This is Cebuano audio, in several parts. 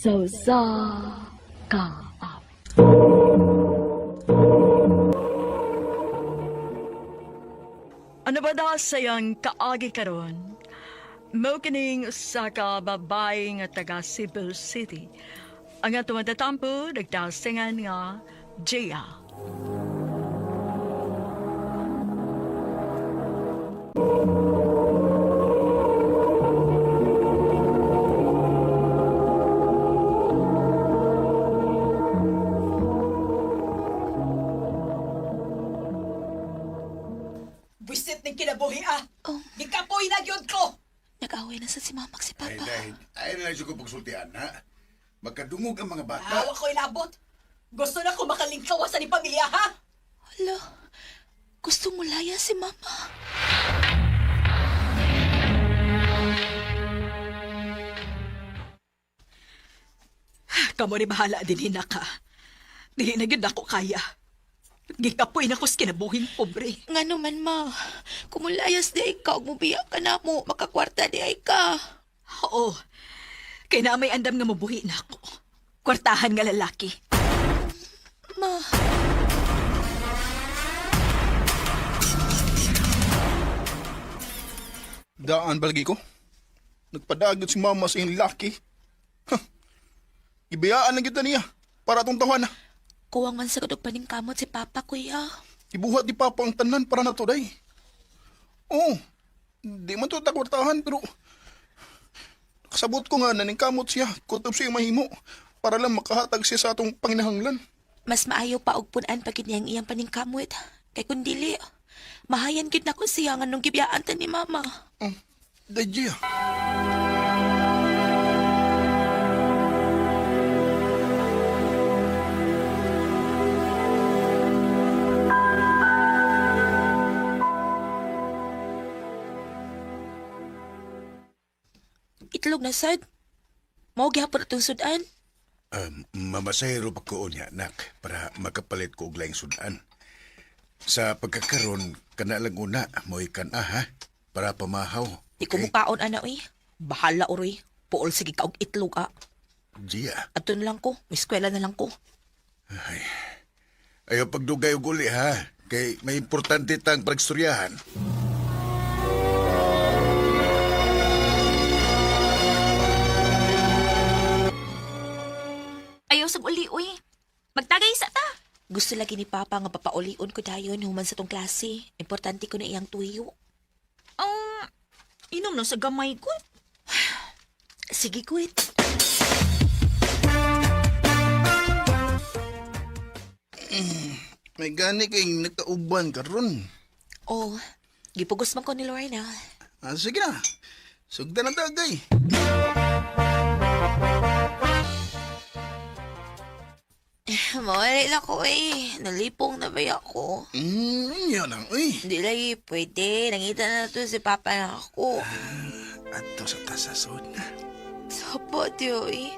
Sa usa ka awit. Ano ba da sayang kaagi karon? Mao kining usa ka babae nga taga Cebu City. Ang atong matatampo nagdasingan nga Gia. Buisit ning kinabuhi ah. Oh. Gikapoy na gyud ko. Nag-away na sa si Mamak si Ay, Papa. dahil, ay na lang ko pagsultian, ha? Magkadungog ang mga bata. Awa ko ilabot. Gusto na ko makalingkawa sa ni pamilya ha. Hala, gusto mo laya si Mama. Kamo ni bahala din hinaka. Dili na gyud ako kaya. Gikapoy na ko sa kinabuhing pobre. Nga naman, Ma. Kumulayas di ay ka, ug mubiya ka na mo. Makakwarta di ay ka. Oo. Kay na may andam nga mabuhi na ako. Kwartahan nga lalaki. Ma, Daan balagi ko. Nagpadagot si mama sa iyong laki. Huh. Ibiyaan lang kita niya para atong tawan na. kuwang man sa kadog paningkamot si Papa, kuya. Ibuhat ni Papa ang tanan para na to, day. Oo, di man to takwartahan pero kasabot ko nga naningkamot siya, kutob siya mahimo para lang makahatag siya sa atong panginahanglan. Mas maayo pa og punan pagid niyang iyang paningkamot. Kay kun dili, mahayan gid nako siya nga nung gibiyaan ta ni Mama. Oh, day, Gia. Itlog na sad. Mao gyapon atong sudan. Mamasahero pa ko niya, anak, para makapalit ko og laing sudan. Sa pagkakaron, kana lang una, mo'y kan ah, ha? Para pamahaw. Di ko mukaon ana oy. Bahala oroy. Puol sige ka og itlog ah. Gia, Ato na lang ko, may eskwela na lang ko. ayaw pagdugay og uli, ha? Kay may importante tang pagstoryahan. Ayaw sa uli, uy. Magtagay sa ta. Gusto lagi ni Papa nga papaulion ko dayon human sa tong klase. Importante ko na iyang tuyo. Ang inom na sa gamay ko. Sige, kuit. May gani kay nagkauban karon. Oh, gipugos man ko ni Lorna. Ah, sige na. Sugdan ang tagay. Mawala na ko eh. Nalipong na ba ako? Yan ang, uy. Hindi lagi pwede. Nangita na to si Papa na ako. Ato sa tasasod na. Sapot yun eh.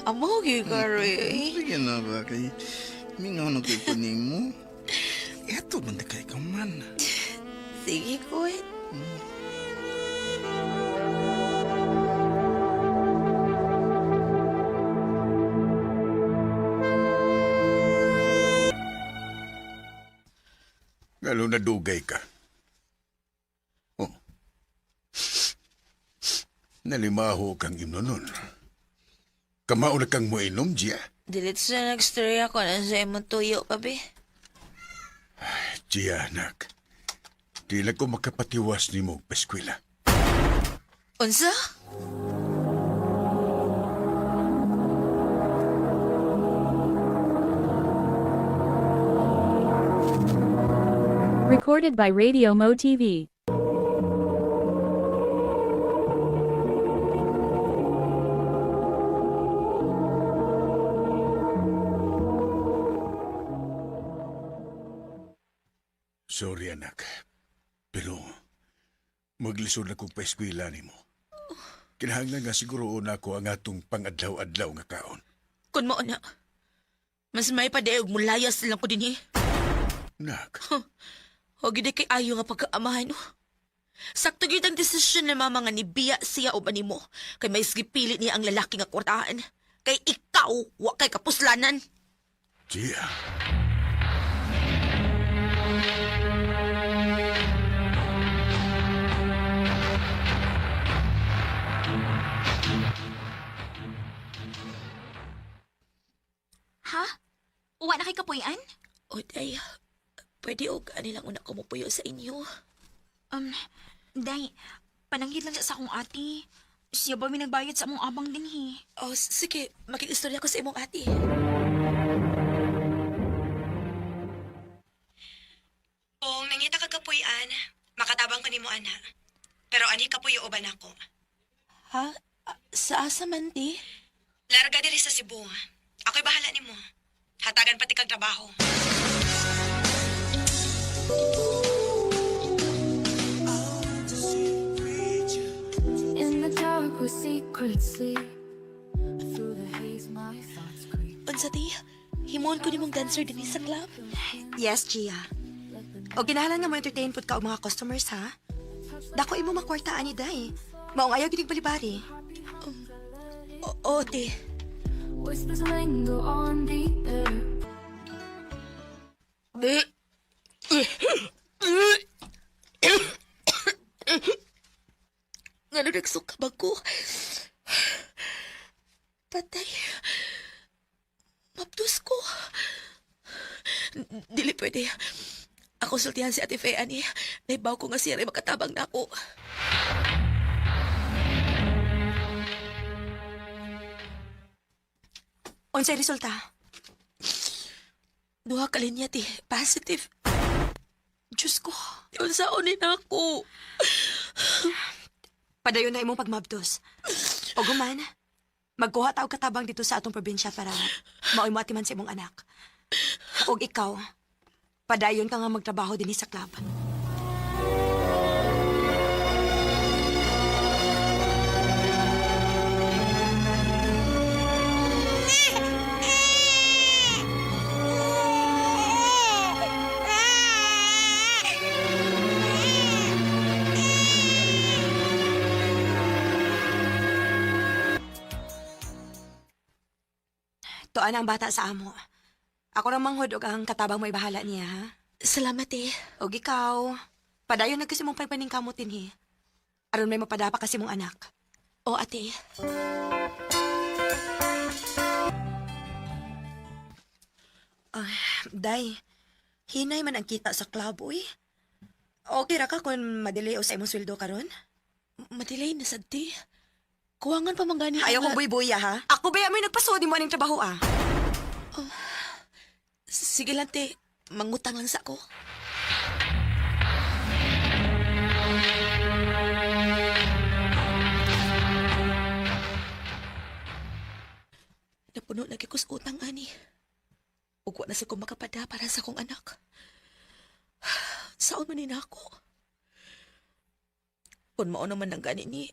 Amo gyud karoy eh. Sige na ba kay mingaw na ko'y kunin mo. Eto man kay ka man. Sige, kuit. Lalo na dugay ka. Oh. Nalimaho kang imno nun. Kamao na kang moinom, Gia. Dilit sa nag-story ako na sa imong tuyo, pabi. Gia, anak. Di lang ko makapatiwas ni mo, eskwela. Unsa? Recorded by Radio Mo TV. Sorry, anak. Pero, maglisod na kong paeskwela ni mo. Kinahanglan nga siguro una ko ang atong pangadlaw-adlaw nga kaon. Kun mao na. Mas may pa og mulayas lang ko dinhi. Nak, Huwag yun kay ayo nga pagkaamahan. No? Sakto gyud ang desisyon ni mama nga nibiya siya o mo. Kay may gipilit niya ang lalaki nga kwartahan. Kay ikaw, wa kay kapuslanan. Gia. Ha? Uwa na kay kapuy-an? O, day, pwede og ani lang una ko mopuyo sa inyo. Day, pananghid lang siya sa akong ate. Siya ba may nagbayad sa among abang din he? Oh, sige, makikistorya ko sa imong ate. Kung nangita ka kapuy-an, makatabang ko nimo ana. Pero ani kapuyo uban ako. Ha? Ah, sa asa man, ti? Larga diri sa Cebu. Ako'y bahala nimo. Hatagan pati kag trabaho. In the dark where secrets sleep. Through the haze my thoughts creep. Unsa, ti? Himuon ko nimong dancer dinhi sa club. Yes, Gia. O ginahalan nga mo entertain pud ka og mga customers ha. Dako imo makwarta ani day. Maong ayaw gidig balibari. Oo, ti. Whispers linger on the air. Ngano nagsuka ba ko? Patay. Mapdos ko. Dili pwede. Ako sultihan si Ate Faye, ani. Naibaw ko nga siya rin makatabang na ako. Unsay resulta? Duha ka linya, ti. Positive. Diyos ko. Unsaon ni na ako? Padayon na imong pagmabdos. O guman, magkuha ta og katabang dito sa atong probinsya para maoy mo atiman sa imong anak. Og ikaw, padayon ka nga magtrabaho dinhi sa club. Tuan ang bata sa amo. Ako ra manghud og ang katabang mo ibahala niya, ha? Salamat, eh. Og ikaw, padayon na kasi mong pagpaningkamot dinhi. Aron may mapadapa kasi mong anak. O, ate. Day, hinay man ang kita sa club, uy. Okay ra ka kung madili o sa imong sweldo karon? Madelay na sad, ti. Kuwangan pa man gani. Ayaw kong buy-buya, ha? Ako ba may nagpasuod mo aning trabaho, ah? Sige lang, te. Mangutang lang sa ako. Napuno lagi ko sa utang, ani. Ug wa na sa ko makapada para sa akong anak. Saon man ni nako? Kung mao naman ang gani ni,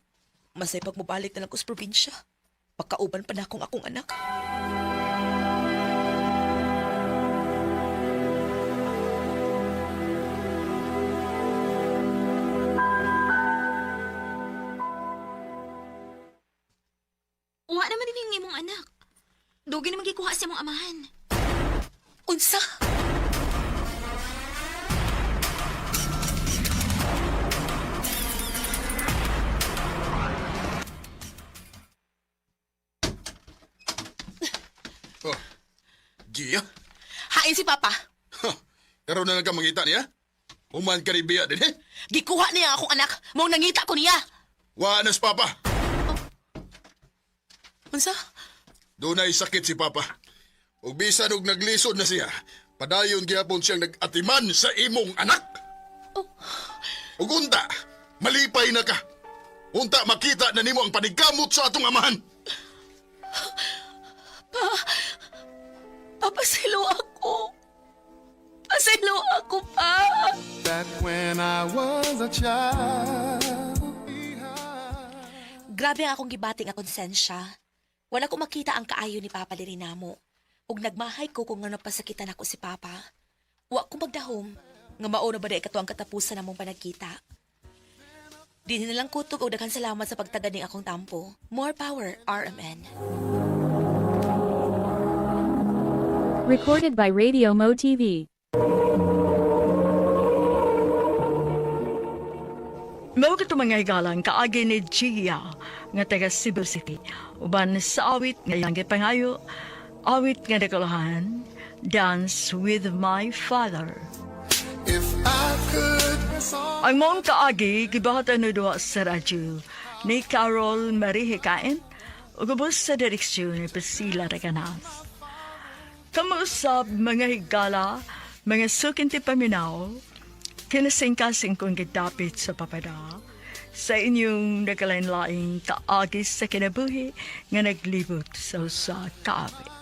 masay pag mobalik na lang ko sa probinsya. Pagkauban pa na akong akong anak. Uwa naman din yung imong anak. Dugi naman gikuha sa imong amahan. Unsa? Oh. Gia? Hain si Papa. Ha, karon na lang ka mangita niya? Human ka ni Bia din eh. Gikuha niya akong anak. Mong nangita ko niya. Wa na si Papa. Unsa? Dunay sakit si Papa. Ug bisan og naglisod na siya, padayon gihapon siyang nag-atiman sa imong anak. Oh. Ug unta, malipay na ka. Unta makita na nimo ang panigkamot sa atong amahan. Papasilo ako. Pasilo ako, pa. Back when I was a child. Grabe ang akong gibating ang konsensya. Wala ko makita ang kaayo ni Papa diri namo. Ug nagmahay ko kung ngano pasakitan ako si Papa. Wa ko magdahom nga mao na ba di kato ang katapusan namong panagkita. Dinhi na lang kutog og daghan salamat sa pagtagad ning akong tampo. More power, RMN. Recorded by Radio Mo TV. Mao kato mga higalang kaagi ni Gia nga taga Cebu City. Uban sa awit nga iyang gipangayo, awit nga nakuluhan, Dance with My Father. If I could Ang mong kaagi gibahatan no duha sa radyo ni Carol Marie Hikain ug ubos sa direksyon ni Priscilla Reganas. Kamuusap mga higala, mga sukinti paminaw, kinasingkasing kong gidapit sa papada, sa inyong nagkalain-laing kaagi sa kinabuhi nga naglibot sa usa kaawit.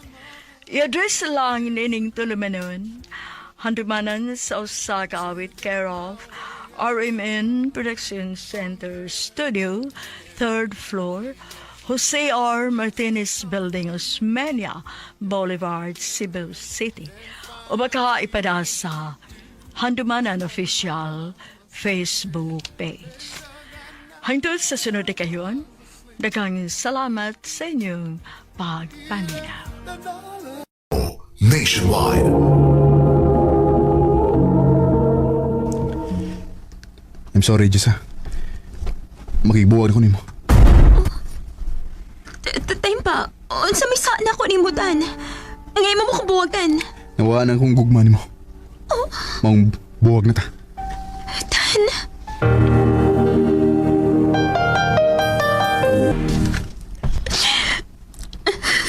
I-address lang nining tulumanon, handumanan sa usa kaawit care of RMN Production Center Studio, third floor, Jose R. Martinez Building, Osmeña Boulevard, Cebu City. O baka ipada sa Handumanan Official Facebook page. Hangtod sa sunod na kayon, daghang salamat sa inyong pagpaminaw. Nationwide. I'm sorry, Jess, ha. Makigbuwag ko nimo. Time pa, unsa may saan ako ni Dan? Ngayon mo mo ko buwagan. Nawaan ang kong gugma nimo. Maong buwag na ta. Dan,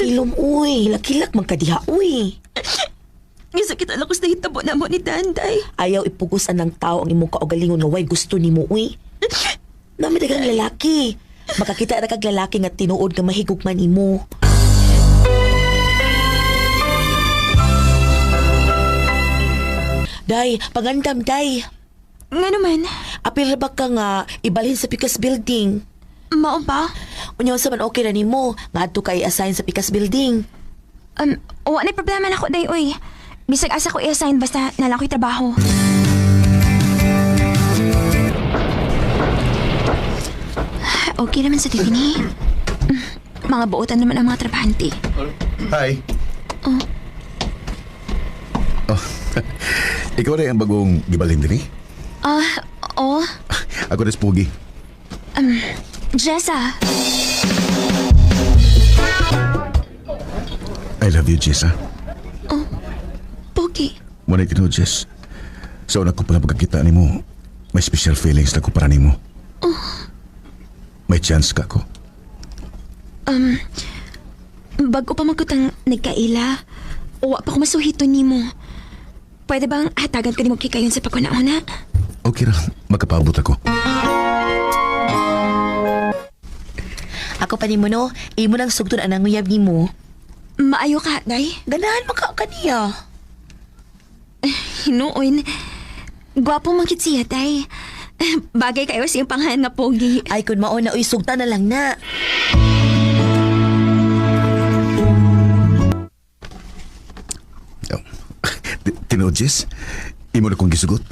Ilom, uy. Lakilak man kadiha, uy. ngisakit ala ko sa nahitabo na mo ni Dan, day. Ayaw ipugos anang tao ang imong kaugalingon nga way gusto nimo, uy. Nami daghang lalaki. Makakita ra kag lalaki nga tinuod nga mahigugma nimo. Day, pangandam, day. Nga naman, Apil ra ba ka nga ibalhin sa Picas Building? mao ba? Unya unsa man okay ra nimo ngadto kay assign sa Picas Building. Wa na problema na ko, day, uy. Bisag asa ko i-assign basta nala ko'y trabaho. Okay naman sa Tiffany. Mga buotan naman ang mga trabahante. Hi. Oh. Ikaw rin ang bagong gibalhin din eh. Ah, oo. Ako na si Pugi. Jessa, I love you, Jess, ha? Pogi. Muna tinuod, Jess. Sa una ko pala pagkakita ni mo, may special feelings na ko para nimo. May chance ka ko. Bago pa magkutang nagkaila, uwa pa ko masuhito nimo. Pwede bang hatagan ko nimo kikayon sa pagkuna-una? Okay ra, magkapabot ako. Ako pa nimo no, imo nang sugton anang uyab nimo. Maayo ka, day. Ganahan man ka kaniya. Hinuon. Gwapo man kit siya, tay. Bagay kayo sa iyong panghaan nga pogi. Ay kun mao na uy sugtan na lang na. Oh. Tinuod, Jess? Imo na kong gisugot.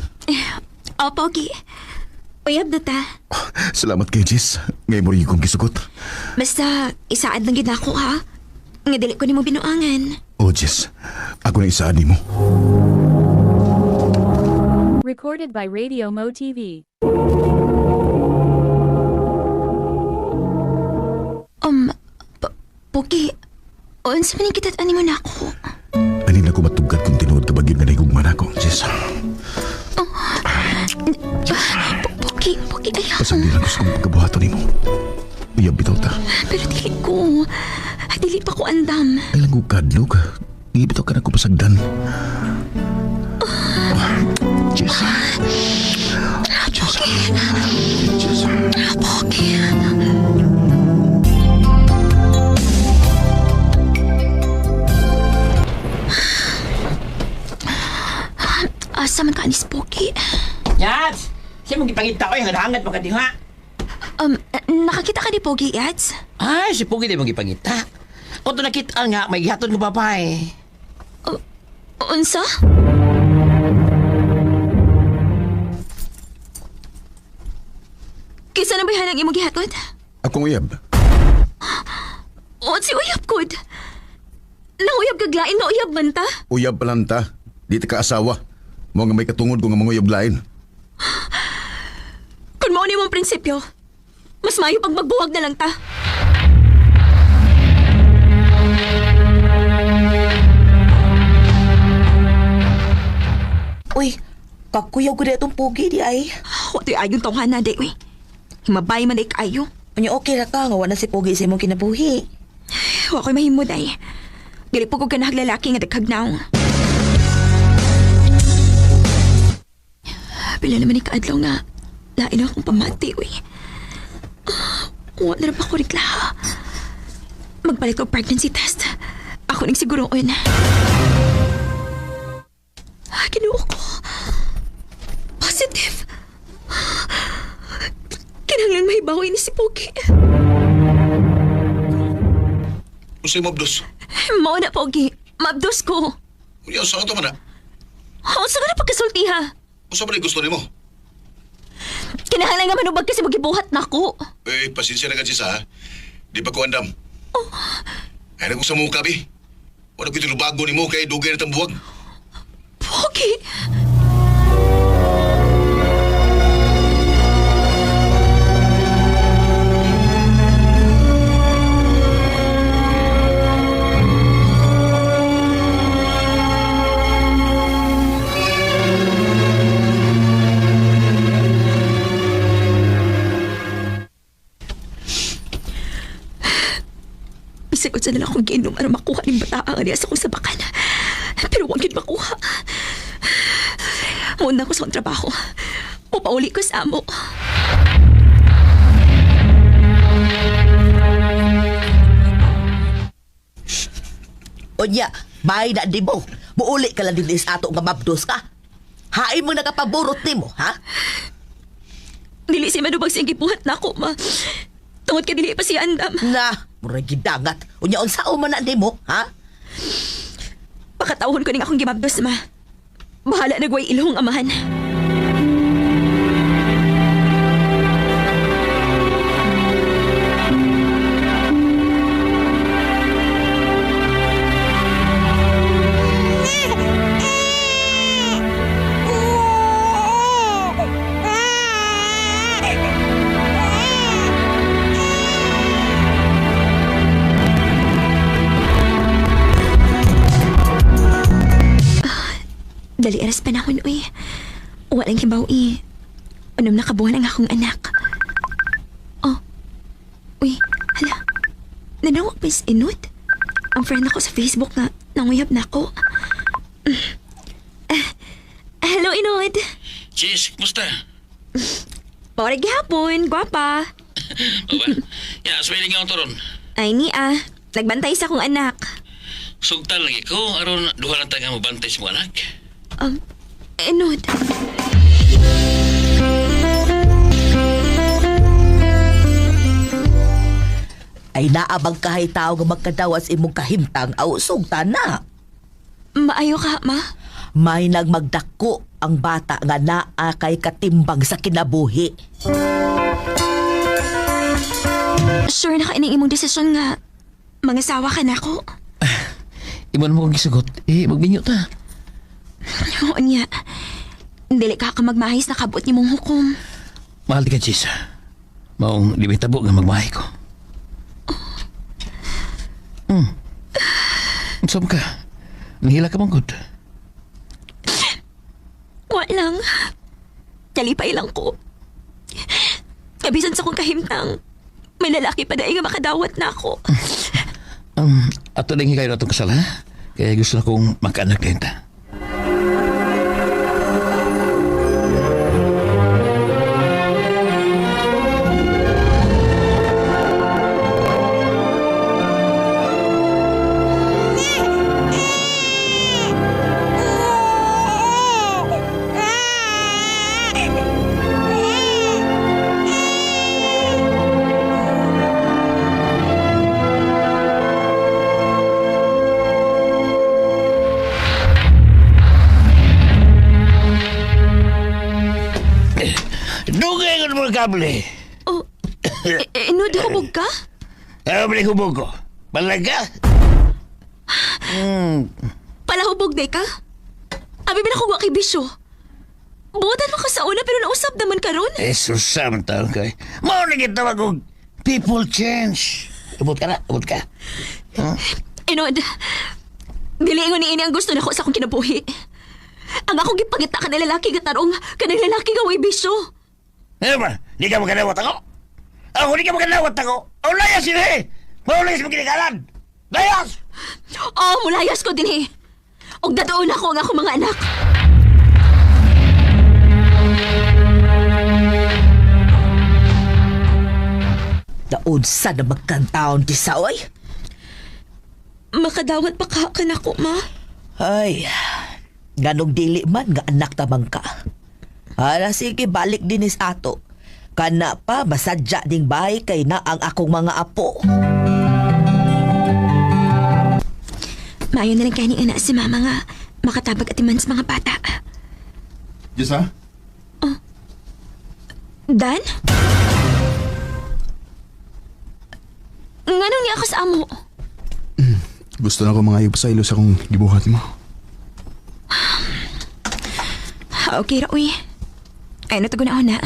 O, pogi. Uyab na ta. Salamat kay Jess. Ngayon mo rin kong gisugot. Basta, isaad lang gid ako, ha? Nga dili ko nimo binuangan. Oh, Jess. Ako na isaan nimo. Recorded by Radio Mo TV. Pogi, unsa man kita ani mo na ako? Ani na ko matugad kung tinuod ka bagyo nga nahigugman ako, Jess. Pogi, Pogi, ayaw. Pasagdi lang ko sa kong pagkabuhaton nimo. Uyab bitaw ta. Pero dili ko. Dili pa ko andam. Ay lang ko kadlok. Di bitaw ka na ko pasagdan. Oh, Jess. Jess. Jess. Pogi. Asa man ka ni Pogi? Yats! Siya mong gipangita ko, hangat-hangat mo kadiha. Nakakita ka ni Pogi, Yats? Ay, si Pugi di mong gipangita. Kung to nakita nga, may gihatod ko papay. Unsa? Kisa na ba ang imong gihatod? Akong uyab. O si uyab gud. Nanguyab kag lain, mauyab man ta. Uyab pa lang ta. Di ta ka asawa. Mo nga may katungod ko nga manguyab lain. Kung mao ni mong prinsipyo, mas maayo pag magbuwag na lang ta. Uy, kakuyaw ko itong pugi di ay. Wa to'y ayong tawhana di, uy. Himabay man di kaayo. Unya okay ra ka nga wa na si pugi sa imong kinabuhi. Wa ko'y mahimod ay. Dili po ko ganahag lalaki nga daghag naong. Pila naman ni kaadlaw nga lain akong pamati, uy. Wa na rin pa ko reklaha. Magpalit ko pregnancy test. Ako ning siguroon. Ginoo ko. Positive. Kinahanglan mahibaw ini si Pogi. Unsay mabdos? Mao na, Pogi. Mabdos ko. Unya sa ato man na. Unsa ka na pagkasulti ha? Unsa man gusto nimo? Kinahanglan nga manubag kasi magibuhat na ako. Eh, pasensya na kasi sa ha. Di pa ko andam. Oh. Ay, ko sa mukha, bi. Wala ko tinubago ni mo kay dugay na tambuwag. Pogi! Bisag unsa na lang akong giinom aron makuha ning bataa nga niya sa akong sabakan. Pero wag gyud makuha. Muna ko sa akong trabaho. Upauli ko sa amo. Unya, may na di mo. Muuli ka lang din sa ato nga mabdos ka. Hain mo nakapaburot nimo, ha? Dili siya manubag siyang gibuhat na ako, ma. Tungod kay dili pa siya andam. Na, murag gidangat. Unya unsa man na nimo, ha? Pakatawon ko ning akong gimabdos, ma. Bahala nagway ilong amahan. Dali aras panahon, uy. Walang hibaw, eh. Unom na kabuhan ang akong anak. Oh. Uy, hala. Nanawag pa is inut. Ang friend ako sa Facebook nga, nanguyab na ako. Ah, hello, Inod. Cheese, kumusta? Paura gihapon, gwapa. Aba, ya, swelling nga turon. Ay, ni ah. Nagbantay sa akong anak. Sugtan lagi ko, aron duha na taga mabantay sa mga anak. Inod. Ay naabang kahay tao nga magkadawas imong kahimtang aw sugtan na. Maayo ka, ma. May nagmagdako ang bata nga naa kay katimbang sa kinabuhi. Sure na ka ining imong desisyon nga mangasawa ka na ako. Imo na mo kong gisugot. Eh, magbinyo ta. Oo niya. Dili ka ka magmahis na kabot ni mong hukom. Mahal di ka, Cheese. Maong di tabo nga magmahay ko. Unsa man ka? Nihila ka man gud. Wa lang. Kalipay lang ko. Kabisan sa kong kahimtang, may lalaki pa dahil nga makadawat na ako. Ato lang hikayo na itong kasal, ha? Kaya gusto na kong magkaanak din ta. Dugay ko mga kable. Oh, eh, Inod, hubog ka? Ano ba hubog ko? Balaga? Palahubog day ka? Abi ba na kung wa kay bisyo? Buotan mo ka sa una pero nausap naman karon. Eh, susam taon kay. Mao na gitawag og people change. Ubot ka na, ubot ka. Inod, dili ingon ni ini ang gusto nako sa akong kinabuhi. Ang akong gipangita ka na lalaki nga tarong, kanang lalaki nga way bisyo. Ano ba? Di ka makanawat ako? Ako di ka makanawat ako? Ang layas yun eh! Maulayas mo kinikalan! Layas! Oh, mulayas ko dinhi. Og dadoon ako ang akong mga anak. Naunsa na magkantaon ti oy? Makadawat pa ka kanako, ma. Ay, ganong dili man nga anak tamang ka. Hala, sige, balik din is ato. Kana pa, masadya ding bahay kay na ang akong mga apo. Maayo na lang kay ni anak si mama nga makatabag atiman sa mga bata. Jessa? Dan? Nganong niya ako sa amo? Gusto na ko mga sa ilo sa akong gibuhat mo. Okay ra, uy. Ay, natago na ako na.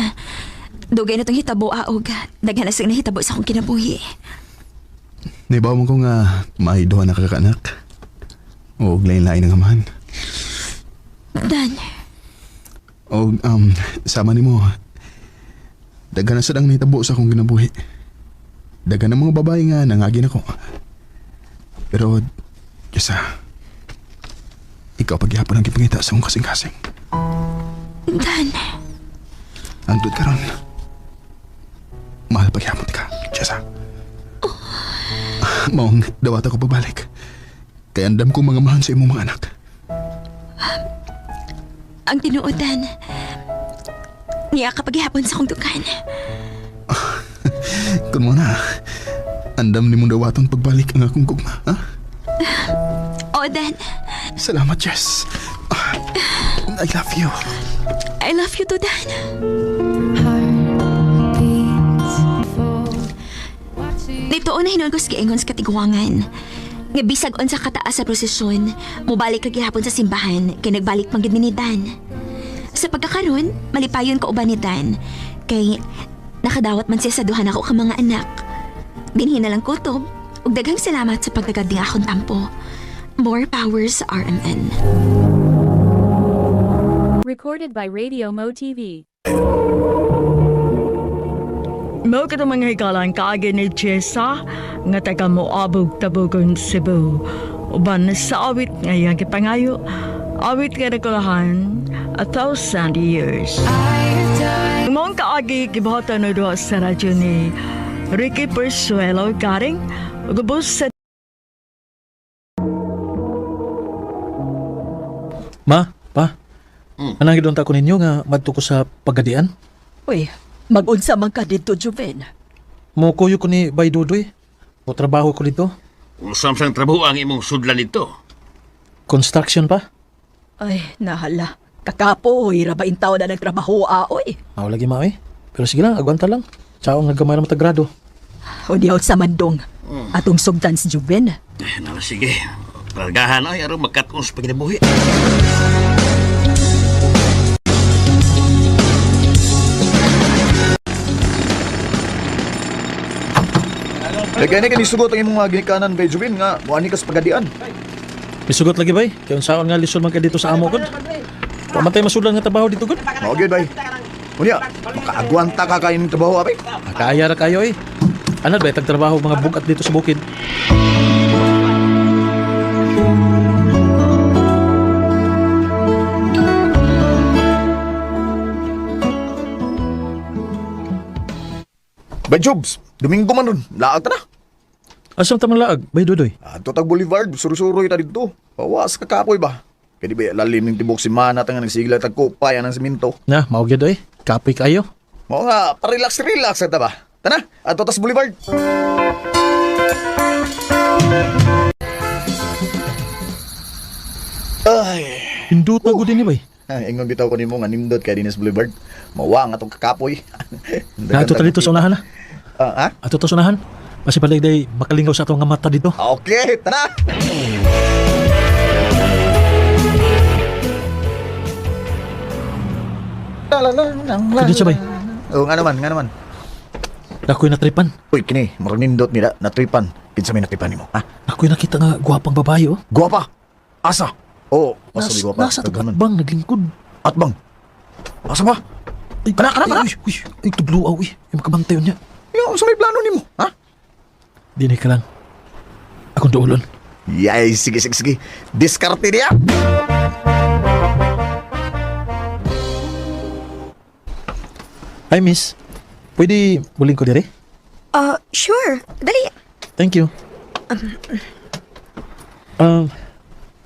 Dugay na itong hitabo, aog. Daghan na siyang nahitabo sa akong kinabuhi. Naibaw mo ko nga may duha na kakaanak. O lain-lain ang amahan. Dan, O sama nimo. Daghan na sad ang nahitabo sa akong ginabuhi. Daghan ang mga babae nga nangagin ako. Pero, Jessa, ikaw paghihapon ang gipangita sa akong kasing-kasing. Dan, Ang tuod karon. Mahal paghihapon ka, Jessa. Maong dawata ko pabalik. Kaya andam kong mga mahan sa imong mga anak. ang tinuod, Dan. Niya kapaghihapon sa akong dukan. Kun mo na, andam ni mong dawaton pagbalik ang akong gugma, ha? O, Dan, Salamat, Jess. Ah, I love you. I love you too, Dan. Heartbeats full. Nito na hinuon ko sa giingon sa katiguangan. Nga bisag unsa kataas sa prosesyon, mobalik ra gihapon sa simbahan kay nagbalik man gid mi ni Dan. Sa pagkakaron, malipayon ko uban ni Dan kay nakadawat man siya sa duha nako ka mga anak. Dinhi na lang kutob ug daghang salamat sa pagdagad ning akong tampo. More power sa RMN. Recorded by Radio Mo TV. Mao ka mga higalan kaagi ni Jessa nga taga Moabog, Tabugon, Cebu. Uban sa awit nga iyang gipangayo, awit nga nagkulahan, 1,000 Years. Maong kaagi gibuhatan na duha sa radyo ni Ricky Persuelo Garing, ug ubos sa Ma, pa. Anang gidunta ko ninyo nga madto ko sa pagadian? Uy, mag-unsa man ka dito, Juven. Mokuyo ko ni Bay Dudoy. O trabaho ko dito. Usam sang trabaho ang imong sudlan dito. Construction pa. Ay, nahala. Kakapo, oy, rabain tao na nagtrabaho, aoy. Mao lagi mao eh. Pero sige lang, agwanta lang. Tsao nga gamay na matagrado. O di sa mandong. Atong sugtan si Juven. Eh, nala, sige. Pargahan ay aron magkat-on sa pagkinabuhi. Kaya ni kanisugot ang imong mga ginikanan kay Jubin nga muani ka sa pagadian. Misugot lagi bay. Kay unsaon nga lisod man ka dito sa amo gud. Wa man tay masudlan nga trabaho dito gud. Mao gyud bay. Unya, makaagwanta ka kay ning trabaho abi. Kaaya ra kayo eh. Ano ba tagtrabaho mga bugat dito sa bukid? Bay Jobs, Domingo man ron, laag ta na. Asa man laag, Bay Dudoy? Adto tag Boulevard, suro-suroy ta didto. Bawas ka kapoy ba? Kay di ba lalim ning tibok semana ta nga nagsigla tag kupay anang simento. Na, mao gyud oy. Kapoy kayo. Mao nga, pa-relax-relax ta ba? Tana, adto tas Boulevard. Ay, Hinduta gud din ni bay. ay, ingon bitaw ko nimo nga nindot kay dinis Boulevard. Mawa nga tong kakapoy. Na ato ta dito sa unahan na. Ah, ha? Ato ta sa unahan. Basi palig day makalingaw sa atong nga mata dito. Okay, tara! Kadyo siya bay. Oo, nga naman, nga naman. Ako'y natripan. Uy, kini, murag nindot nila, natripan. Kinsa may natripan nimo, ha? Ako'y nakita nga gwapang babae oh. Guwapa! Asa? Oo, asa Nas, di guwapa? nasa Daghan man. atbang naglingkod. Atbang. Asa ba? Ay, Kana, kana, kana. Uy, uy, ay, tubluaw, uy. Yung makabantay niya. Yo, unsa may plano nimo, ha? Dinay ka lang. Akong duolon. Yay, sige, sige, sige. Diskarte niya. Hi, miss. Pwede muling ko dire? Sure. Dali. Thank you.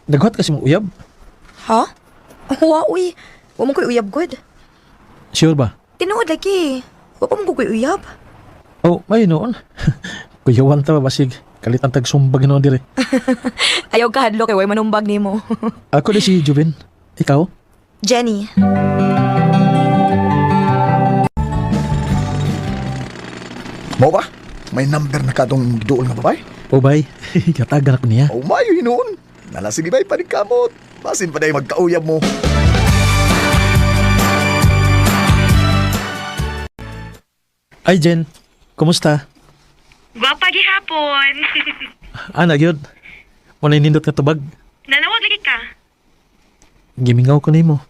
Naghuhat kasi mong uyab? Ha? Wa, uy. Wa mo ko'y uyab good. Sure ba? Tinuod lagi. Wa pa mo ko'y uyab. Oh, may noon. Kuyawan ta ba, basig. Kalitan tag sumbag noon dire. Ayaw ka hadlo kay way manumbag nimo. Ako di si Juvin. Ikaw? Jenny. Mo ba? May number na ka tong duol nga babae? Oh, bay. Gatagan ako niya. Oh, mayo hinuon. Nala sige bay, paningkamot. Basin pa day magkauyab mo. Ay, Jen. Kumusta? Gwapa gihapon. Ana, gyud. Wala nindot nga tubag. Nanawag lagi ka. Gimingaw ko nimo.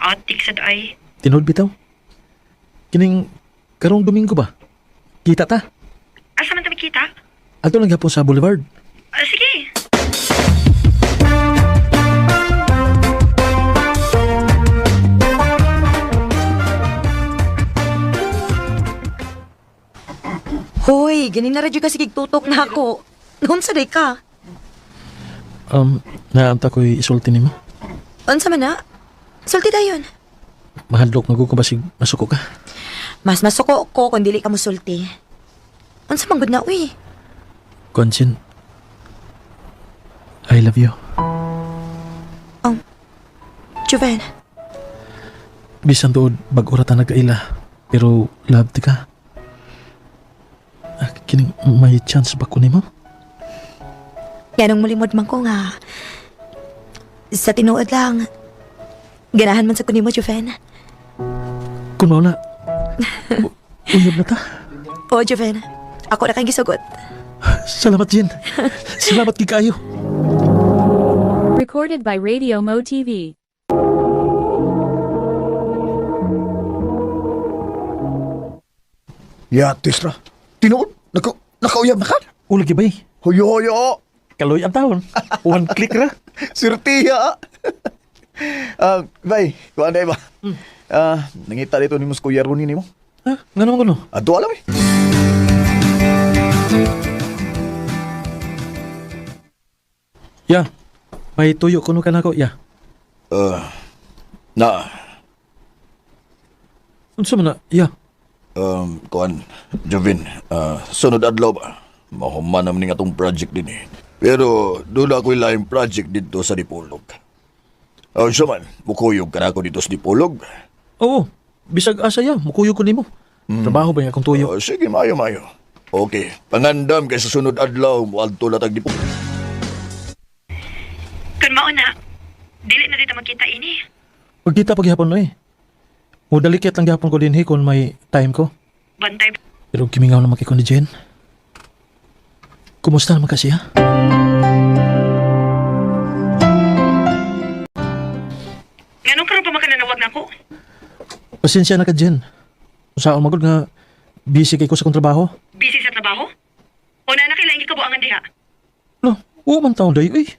Otik sad ay. Tinuod bitaw. Kining karong Domingo ba? Kita ta. Asa man ta makita? Ato lang gihapon sa Boulevard. Sige. Hoy, ganin na radyo kasi tutok na ako. Unsa day ka? Naanta ko'y isulti nimo. Unsa man na? Sulti dayon. Mahadlok na ko basig masuko ka. Mas masuko ko kung dili ka musulti. Unsa man gud na uy? Konsin. I love you. Juven, Bisan tuod bag-o ra ta nagkaila, pero love ti ka. Ah, kining may chance ba ko nimo? ganong mulimod man ko nga. Sa tinuod lang, ganahan man sa kunimo, Juven. Kun mao na. Uyab na ta. O, Juven, ako na kang gisugot. Salamat, Jen. Salamat gid kaayo. Recorded by Radio Mo TV. Ya, Tesla. Tinuod? Naka, nakauyab na ka? Ulo gibay. Hoyo, hoyo. Kaloy ang taon. One click ra. Sirtiya. Ah, bay, kuan day ba? Ah, nangita dito ni mo sa Kuya Rooney nimo. Ha? Nga naman kuno? Ato alam eh. Ya. May tuyo kuno ka nako, ya. Na, Unsa man na? Ya. Kuan, Jovin, sunod adlaw ba? Mahuman naman ning atong project din eh. Pero doon ako'y laing project dito sa Dipolog. Oh, siya man, mukuyog ka na ako dito sa Dipolog. Oo. Bisag asa ya, mukuyo ko nimo. Trabaho ba yung akong tuyo? Oh, sige, mayo, mayo. Okay, pangandam kay sa sunod adlaw, muadto na tag Dipolog. Kun mao na, dili na dito makita ini. Pagkita paghapon no eh. Mudalikit lang gihapon ko dinhi kung may time ko. Bantay Pero kimingaw naman kay ko ni Jen. Kumusta naman kasi ha? Nganong karon pa makananawag nako? Pasensya na ka, Jen. Saan magod nga busy kay ko sa kong trabaho. Busy sa trabaho? O na nakilaing gikabuangan diha? Lo, oo man taon day, uy.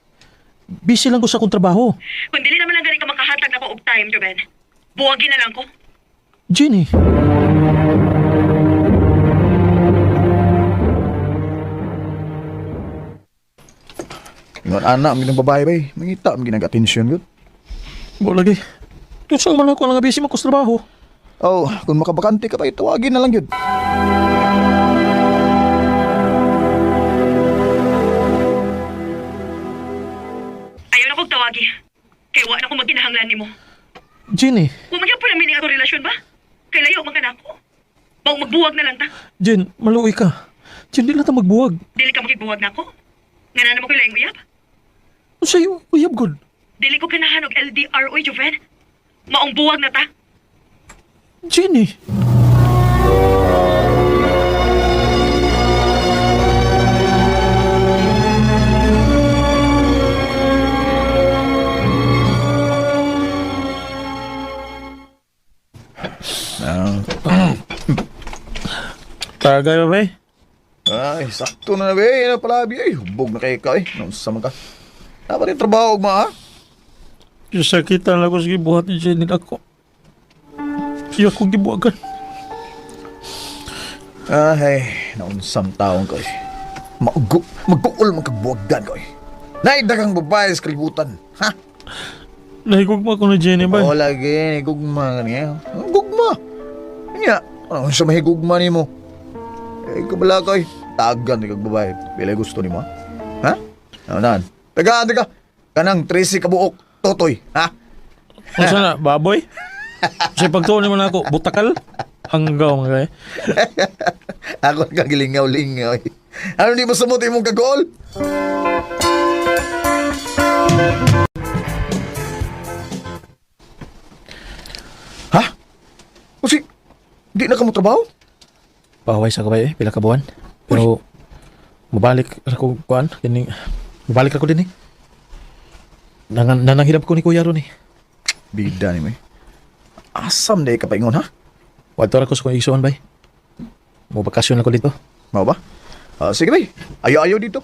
Busy lang ko sa akong trabaho. Kung dili naman lang gani ka makahatag nako og time, Joven. Buwagin na lang ko. Jenny. Ingon ana, ang ginang babae bay. Mangita, ang ginang atensyon yun. Bo lagi. Kung saan man ako lang nga busy man ko sa trabaho. Oh, kung makabakante ka pa, tawagin na lang yun. Ayaw na kog tawagi. Kay wa na ko magkinahanglan nimo. Jenny, Wa man gyud pud ako relasyon ba? Kay layo man ka nako. Bawo magbuwag na lang ta. Jen, maluoy ka. Diyan di lang ta magbuwag. Dili ka makibuwag nako. Nga na naman ko'y laing uyab. Unsay uyab gud? Dili ko ganahan og LDR oy, Joven. Maong buwag na ta. Jenny. Tagay ba, bay? Ay, sakto na na ba eh. Ano palabi eh. Hubog na kay ka eh. Nausa man ka. Dapat yung trabaho, ugma ha? Sakitan lang ko sa gibuhat ni Jenny ako. Iya akong gibuwagan. Ay, naunsam taong ko eh. Maugo, magkuol man kagbuwagdan ko eh. Naidagang babae sa kalibutan. Ha? Nahigugma ko ni Jenny, bay. Oo lagi, gugma ka niya. Ang Gugma. Nya, ano siya mahigugma nimo? Eh, kabala ko eh. Tagan ni kag babae. Pila gusto nimo ha? Ha? Ano naan? Taga, taga. Kanang 13 kabuok. Totoy, ha? Unsa na, baboy? Sa pagtuon nimo na ako, butakal? Hanggaw mga kay. Ako nagkagilingaw-lingaw eh. Ano di mo sumot imong kagol? Ha? Kasi, di na ka mo trabaho? Paway sa kabay eh, pila ka buwan. Pero mabalik ra ko kuan kining mabalik ra ko din eh. Nananghirap ko ni Kuya ron eh. Bida ni mo eh. Asam na ka paingon ha? Wadto ra ko sa kong igsuon bay. Mo bakasyon ako dito. Mao ba? Ah, sige bay, ayo-ayo dito.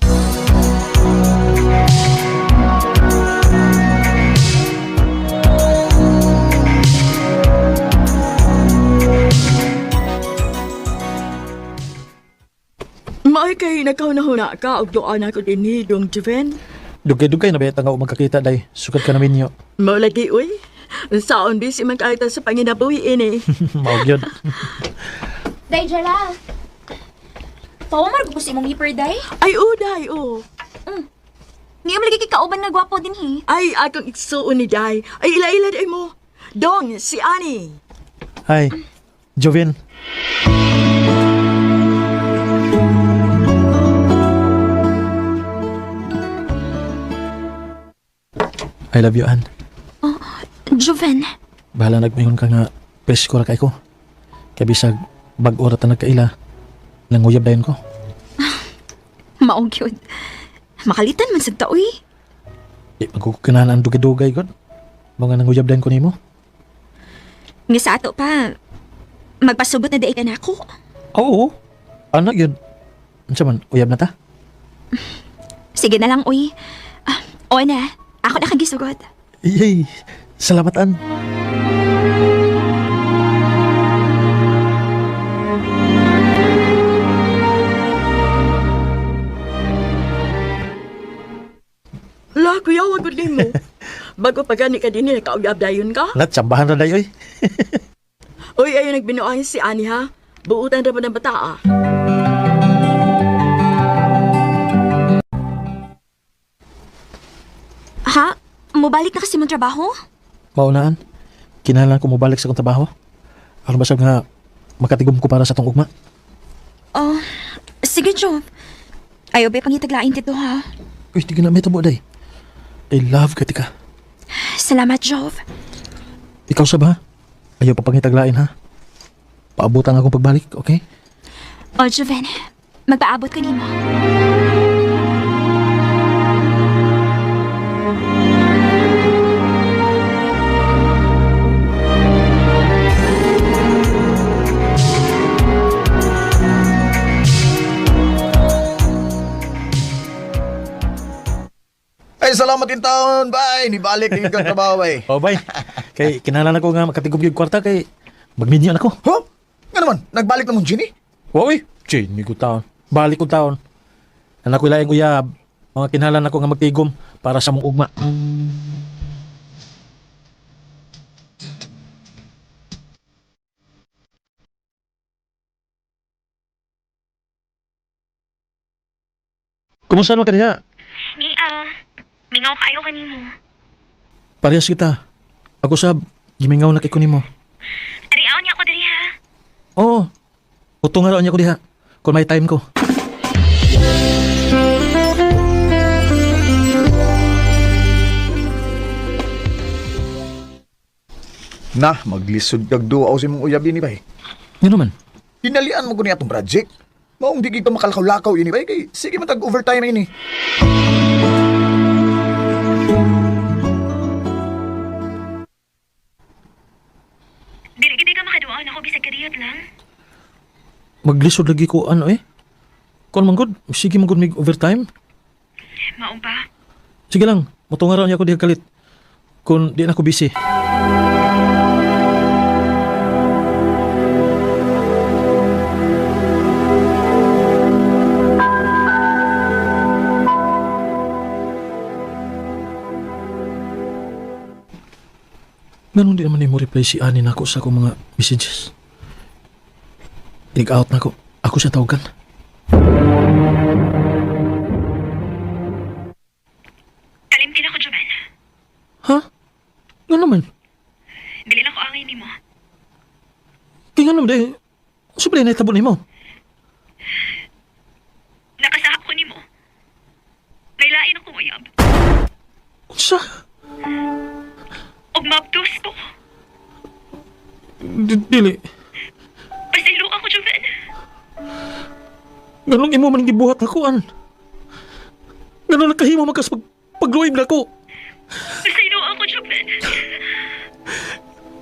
Maay kay nagkaunahuna ka og duan ako dinhi dong Joven. Dugay-dugay na ba nga magkakita day. Sukad ka namin niyo. Mao lagi uy. Saon busy man kaayo ta sa panginabuhi ini. Mao gyud. Day, Jala. Pawamar ko sa imong hiper, Day. Ay uday oh. Ngayong lagi kay kauban nga gwapo din hi. Ay akong igsuon ni Day. Ay ila-ila day mo. Dong si Ani. Hi. Jovin. I love you, Ann. Joven, Bahala nagmayon ka nga presko ra kay ko. Kay bisag bag-o ra ta nagkaila. Nanguyab dayon ko. maong gyud. Makalitan man sad ta uy. Di magkukinahan ang dugay-dugay god. Mga nanguyab dayon ko nimo. Nga sa ato pa, magpasugot na daig ka nako. Oo. Ano yun? Unsa man, uyab na ta? Sige na lang uy. Ah, o na, ako na kang gisugot. Yay! Salamat, Ann. La kuya wag gud nimo. Bago pa gani ka dinhi nakauyab dayon ka. Lat, tsambahan ra dayoy. Uy ayo nagbinuang si Ani ha. Buutan ra ba ng bata ah. Ha? Mobalik na kasi mong trabaho? Maunaan. Kinahanglan ko mobalik sa akong trabaho. Aron basag nga makatigom ko para sa tong ugma. Oh, sige Jov. Ayaw ba pangitaglain dito ha? Uy, di na may tabo day. I love ka tika. Salamat Jov. Ikaw sab ha? Ayaw pa pangitaglain ha. Paabutan akong pagbalik, okay? O Joven, magpaabot ko nimo. Ay, salamat in taon. Bye. Nibalik yung kang trabaho, bay. Oh, bay. Kay kinahanglan ako nga makatigom yung kwarta kay magminyo na ko. Huh? Nga naman, nagbalik na mong Ginny? Oy, Jenny ko taon. Balik ko taon. Anak ko ilaing uyab. Mga kinahanglan ako nga magtigom para sa mong ugma. Kumusta naman kaniya? Ni mingaw kayo kanimo. Parehas kita. Ako sab, gimingaw na kay ko nimo. Ariaw niya ako diri ha. Oo. Utong nga raw niya ko diha. Kung may time ko. Na, maglisod kag duaw sa imong uyab ini bay. Nga naman. Pinalian mo ko ni atong project. Maong di gid ka makalakaw-lakaw ini bay kay sige man tag overtime ini. Dili gid ka makaduaon ako bisag kadiyot lang. Maglisod lagi ko ano eh. Kon man gud, sige man gud mig overtime. Maong pa. Sige lang, mutungaraw niya ako diha kalit. Kung di na ako busy. Ganun di naman mo reply si Ani nako sa akong mga messages. Tig-out na ako. Ako siya tawagan. Kalimtin ako, Joven. Ha? Nga naman. Dili na ko angay nimo. Kaya nga naman di. Siyempre, naitabo nimo. Nakasahap ko nimo. Nailain ako uyab. Unsa? Og mabdos ko. Dili. Pasaylo ako, Joven. Ganong imo man gibuhat ako an. Ganong nakahimo man kas pagluib na ko. Pasaylo ako, Joven.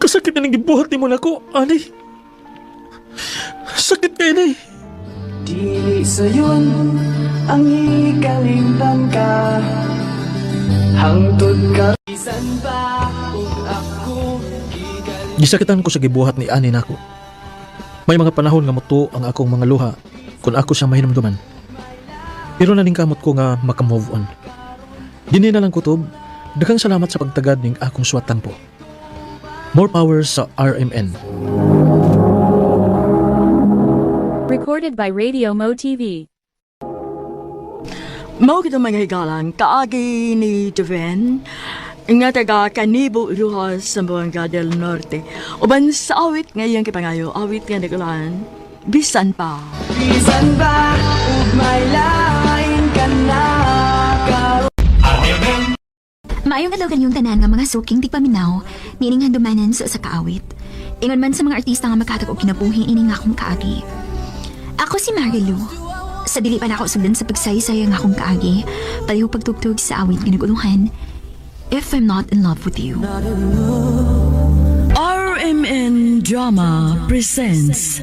Kasakit na ning gibuhat nimo nako, ani. Sakit kay ni. Dili sayon ang ikalimtan ka Hangtod ka bisan pa ug ako Gisakitan ko sa gibuhat ni ani nako. May mga panahon nga mutuo ang akong mga luha kung ako siya mahinumduman. Pero naningkamot ko nga makamove on. Dini na lang kutob, daghang salamat sa pagtagad ning akong suwat tampo. More power sa RMN. Recorded by Radio Mo TV. Mao kita mga higalan, kaagi ni Joven, nga taga Kanibo, Ruhas, Zamboanga del Norte. Uban sa awit ngayong kipangayo, awit nga nagulan, bisan pa. Bisan pa ug may lain ka na karon. Maayong adlaw kanyong tanan nga mga suking di paminaw, niining handumanan sa usa ka awit. Ingon man sa mga artista nga magkatag og kinabuhi ini nga akong kaagi. Ako si Marilu. Sa dili pa nako sugdan sa pagsaysay ang akong kaagi, pareho pagtugtog sa awit nga naguluhan. If I'm not in love with you. RMN Drama presents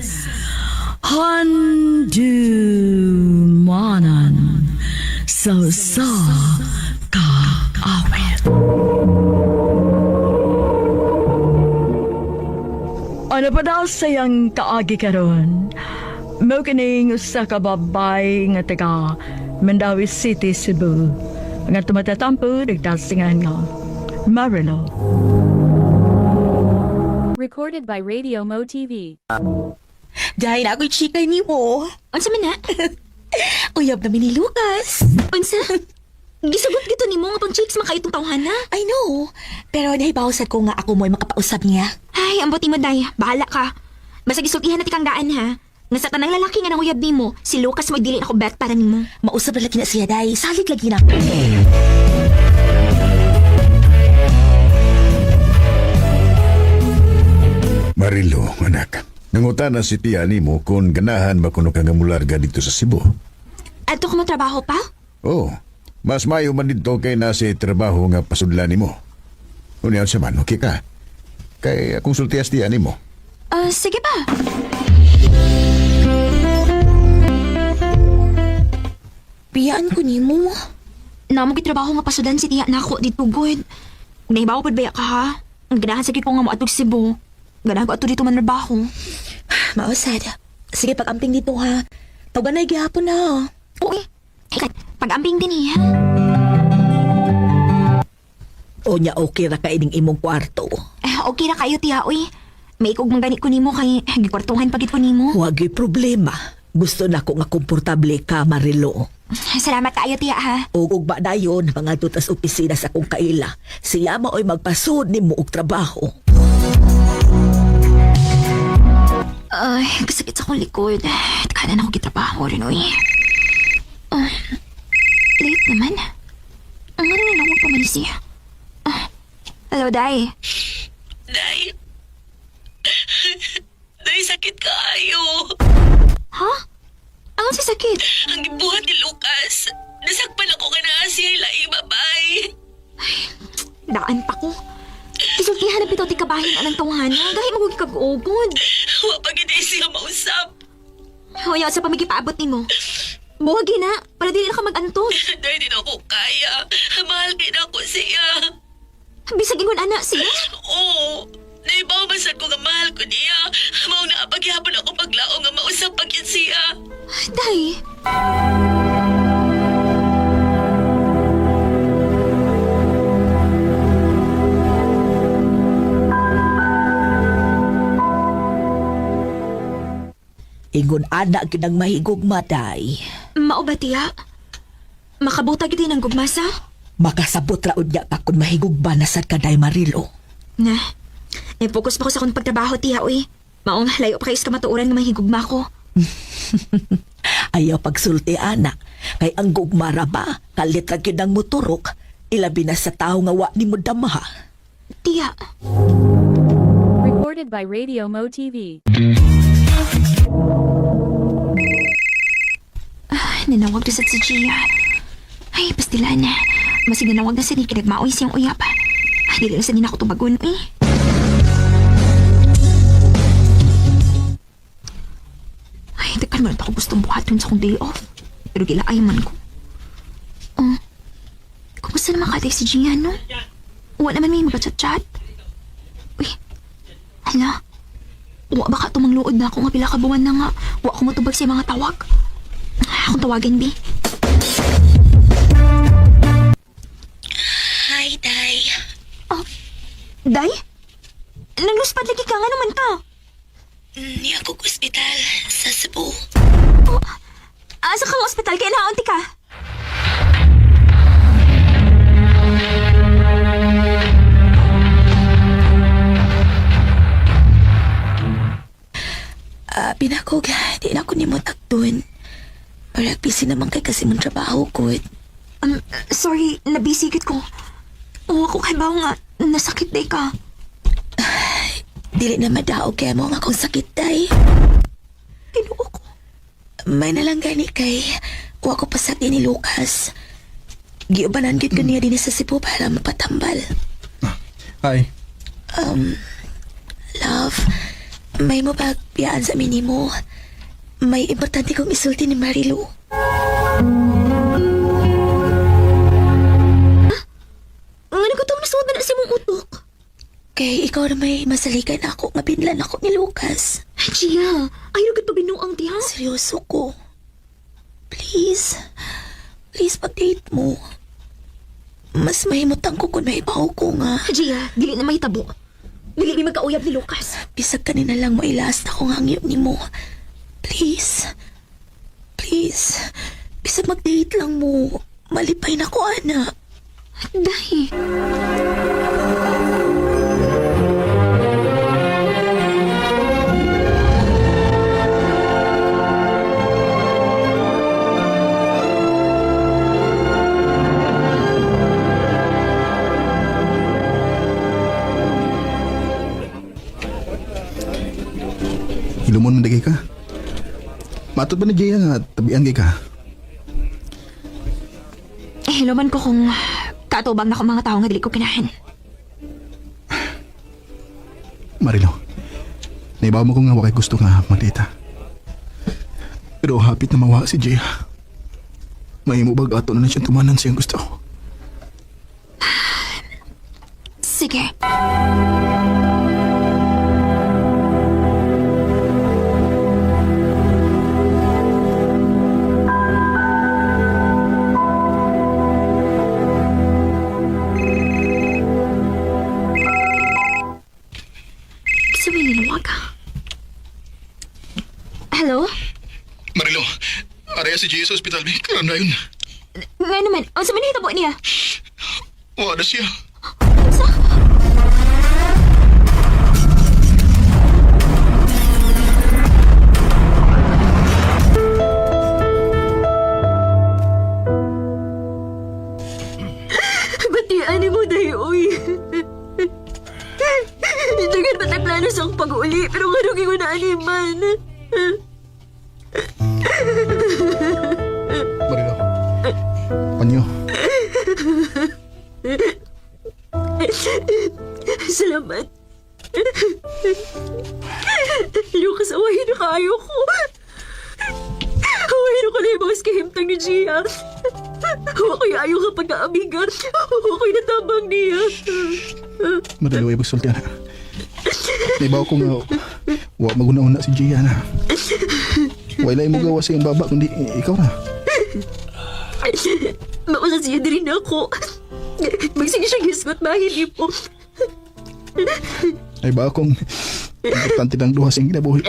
Handumanan sa sa kaawit. Ano pa daw sayang kaagi karon? Mo kining usa ka babay nga taga Mandawi City, Cebu. Nga tumatatampo nagdasingan nga Marilo. Recorded by Radio Mo TV. Dahil ako'y chika nimo. Unsa man na? Uyab namin ni Lucas. Unsa? Gisugot gito nimo nga pang chicks man kayo itong tawhana. I know. Pero nahibawsad ko nga ako mo'y makapausap niya. Ay, ambot mo, Day. Bahala ka. Basta gisultihan na tikang gaan, ha? Nga sa tanang lalaki nga nanguyab nimo, si Lucas mo dili na ko bet para nimo. Mausap na lagi na siya, Day. Salig lagi na. Marilo, anak. Nangutana si tiya nimo kung ganahan ba kuno ka nga mularga dito sa Cebu. Adto ko mo trabaho pa? Oh, mas mayo man dito kay nasa trabaho nga pasudlan nimo. Unya sa man, okay ka? Kay akong sultias tiya nimo. Ah, sige pa. Piyaan ko nimo. Namo trabaho nga pasudan si tiya nako dito good. Nahibaw pud baya ka ha? Ang ganahan sa ko nga mo atog Cebu. Ganahan ko ato dito man trabaho. Mausad. Sige, pag-amping dito ha. Tawagan na gihapon na. Uy, ikat, pag-amping din eh. ha? O nya okay ra ka ining imong kwarto. Eh, okay ra kayo tiya, uy. May ikog man gani ko nimo kay gikwartuhan pagit ko nimo. Wagi problema. Gusto nako nga komportable ka, Marilo. Salamat kaayo tiya ha. Ug ugma dayon mga tas opisina sa akong kaila. Siya maoy magpasud nimo og trabaho. Ay, kasakit sa akong likod. Takanan ako gitrabaho rin, uy. Ay, late naman. Ang ano na lang magpamalis eh. Ah, hello, Day. Day, Sakit kaayo. Ha? Ang sa sakit? Ang gibuhat ni Lucas. Nasakpan ako nga naa siya laing babay. Daan pa ko. Isultihan na bitaw ti kabahin anang tawhana. Gahi magugi kag ugod. Wa pa gid siya mausap. Hoy, sa pamigipaabot nimo. Buhagi na, para dili na ka mag-antos. Dahil di na ako kaya. Mahal kay na ako siya. Bisag ingon ana siya. Oo. Naibaw man sad ko nga mahal ko niya. Mao na paghihapon ako paglaom nga mausap pag yun siya. Day. Ingon ana gyud ang mahigugma, day. Mao ba tiya? Makabuta gid ang gugmasa? Makasabot ra unya ka kung mahigugma na sad ka, day Marilo. Na. Nag-focus pa ko sa akong pagtrabaho tiya uy. Maong layo pa kayo sa kamatuoran nga mahigugma ko. Ayaw pagsulti ana, kay ang gugma ra ba, kalit ra gyud ang motorok, ilabi na sa tawo nga wa nimo damaha. Tiya. Recorded by Radio Mo TV. Ah, nanawag na sad si Gia. Ay, pastilan na. Masig nanawag na sa ni kinagmaoy siyang uyap. Ay, dili na sa ni ako tubagon, eh. Ay, daghan man ako gustong buhaton sa akong day off. Pero gilaay man ko. Oh, kumusta naman kaday si Gia, no? Wa naman may mag-chat-chat. Uy, hala. Wa baka tumangluod na ako nga pila ka buwan na nga. Wa ko motubag sa mga tawag. Akong tawagin, Bi. Hi, Day. Oh, Day? Nangluspad lagi ka, nga naman ka? Niya ako ospital sa Cebu. Oh, asa kang ospital? Kaya naunti ka? Pinakog, di na ako nimo takdon. Parang busy naman kay kasi mong trabaho ko. Sorry, nabisigit ko. Oo, ako kay bawo nga, nasakit day ka. Dili na madaog kaya mo ang akong sakit, day. Tinuo ko. May nalang gani kay wa ko pasakit ni Lucas. Giubanan gid ko niya dinhi sa Cebu para mapatambal. Hi. Love, may mo pagbiyaan sa minimo. May importante kong isulti ni Marilu. Nga ko itong nasuod na na sa imong utok. Kay ikaw na may masalikan ako nga binlan ako ni Lucas. Gia, ayaw gud pabinuang diha. Seryoso ko. Please. Please, pag-date mo. Mas mahimutang ko kung maibaw ko nga. Gia, dili na mahitabo. Dili mi magkauyab ni Lucas. Bisag kanina lang mo ilast ako nga hangyo ni mo. Please. Please. Bisag mag-date lang mo. Malipay na ko, ana. Day. Hilumon man dagay ka. Matod ba ni Jaya nga tabian kay ka? Eh, hello man ko kung katubang na ko mga tao nga dili ko kinahin. Marilo, naibaw mo ko nga wakay gusto nga magdita. Pero hapit na mawa si Jaya. Mahimo bag ato na na siyang tumanan siyang gusto. Sige. Kasi may ninawag ka. Hello? Marilo, areha si Jaya sa ospital. May karam na yun. Nga naman, ang sa manahitabo niya. Wala siya. Sa? Batian mo dahil, uy. Dagan ba plano sa akong pag-uli, pero nga ko na animan. Panyo. Salamat. Lucas, awahin na kaayo ko. Awahin ko na yung mga kahimtang ni Gia. Huwag ko'y ayaw kapag kaamiga. Huwag ko'y natabang niya. Madali ay pagsulti na. Naibaw ko nga wa maguna-una si Gia na. Wala mo gawa sa iyong baba kundi ikaw na. Mausa siya din ako. Magsige siya gisgot, mahili po. Ay ba akong importante ng duha sa iyong kinabuhi.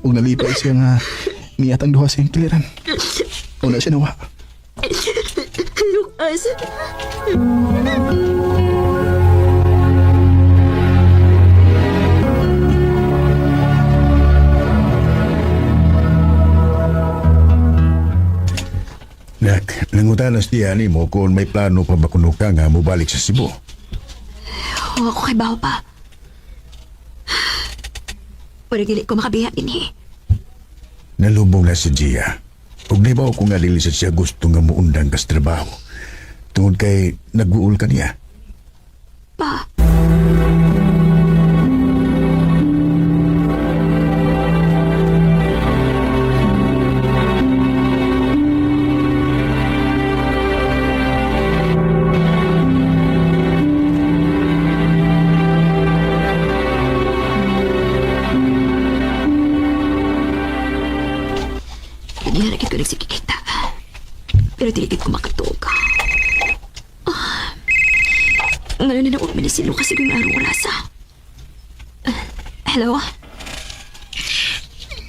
Ug nalipay siya nga niyat ang duha sa iyong kiliran. Una siya nawa. Lucas. Nak, nangutanas niya ni mo kung may plano pa ba kuno ka nga mobalik sa Cebu. Huwag ko kay bawo pa. Pero dili ko makabiya dinhi. Nalubong na si Gia. Ug nibaw ko nga dili sa siya gusto nga muundang kas trabaho. Tungod kay nag-uul ka niya. Pa. Hindi na ko nagsikikita. Pero dili ko makatug. Ah. Ngayon na naog man ni si Lucas yung araw rasa. Ah, hello?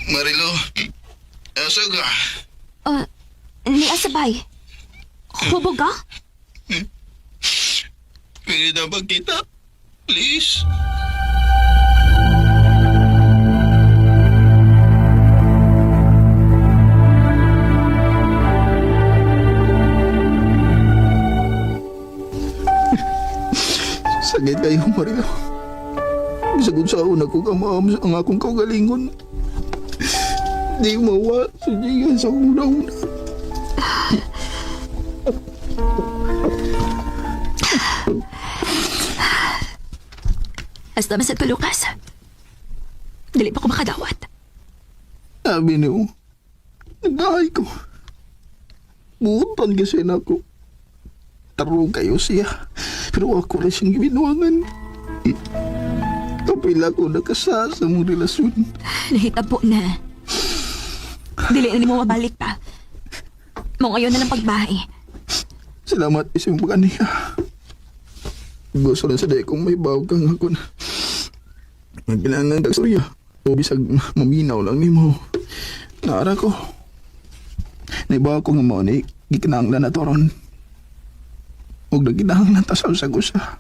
Marilo, asa ka? Ni asabay. Hubog ka? Pwede na magkita? Please? Sakit kayo, Marilo. Bisag sa una ko kamaam ang akong kaugalingon. Di mawa sa Gia sa una-una. Hasta masad ko, Lucas. Dili pa ko makadawat. Sabi niyo, nagbahay ko. Buutan kasi na ako. Tarong kayo siya. Pero ako na siyang gibinuangan. Kapila ko nakasa sa mong relasyon. Nahitabo na. Dili na nimo mabalik pa. Mo ngayon na lang pagbahay. Salamat isang pag-aniya. Gusto na sa day kung may bawag kang ako na. Nagkinahanglan kag storya. O bisag maminaw lang nimo. Naara ko. Naibaw ko nga mao ni gikinahanglan na to ron. Ug nagkinahanglan ta sa usag usa.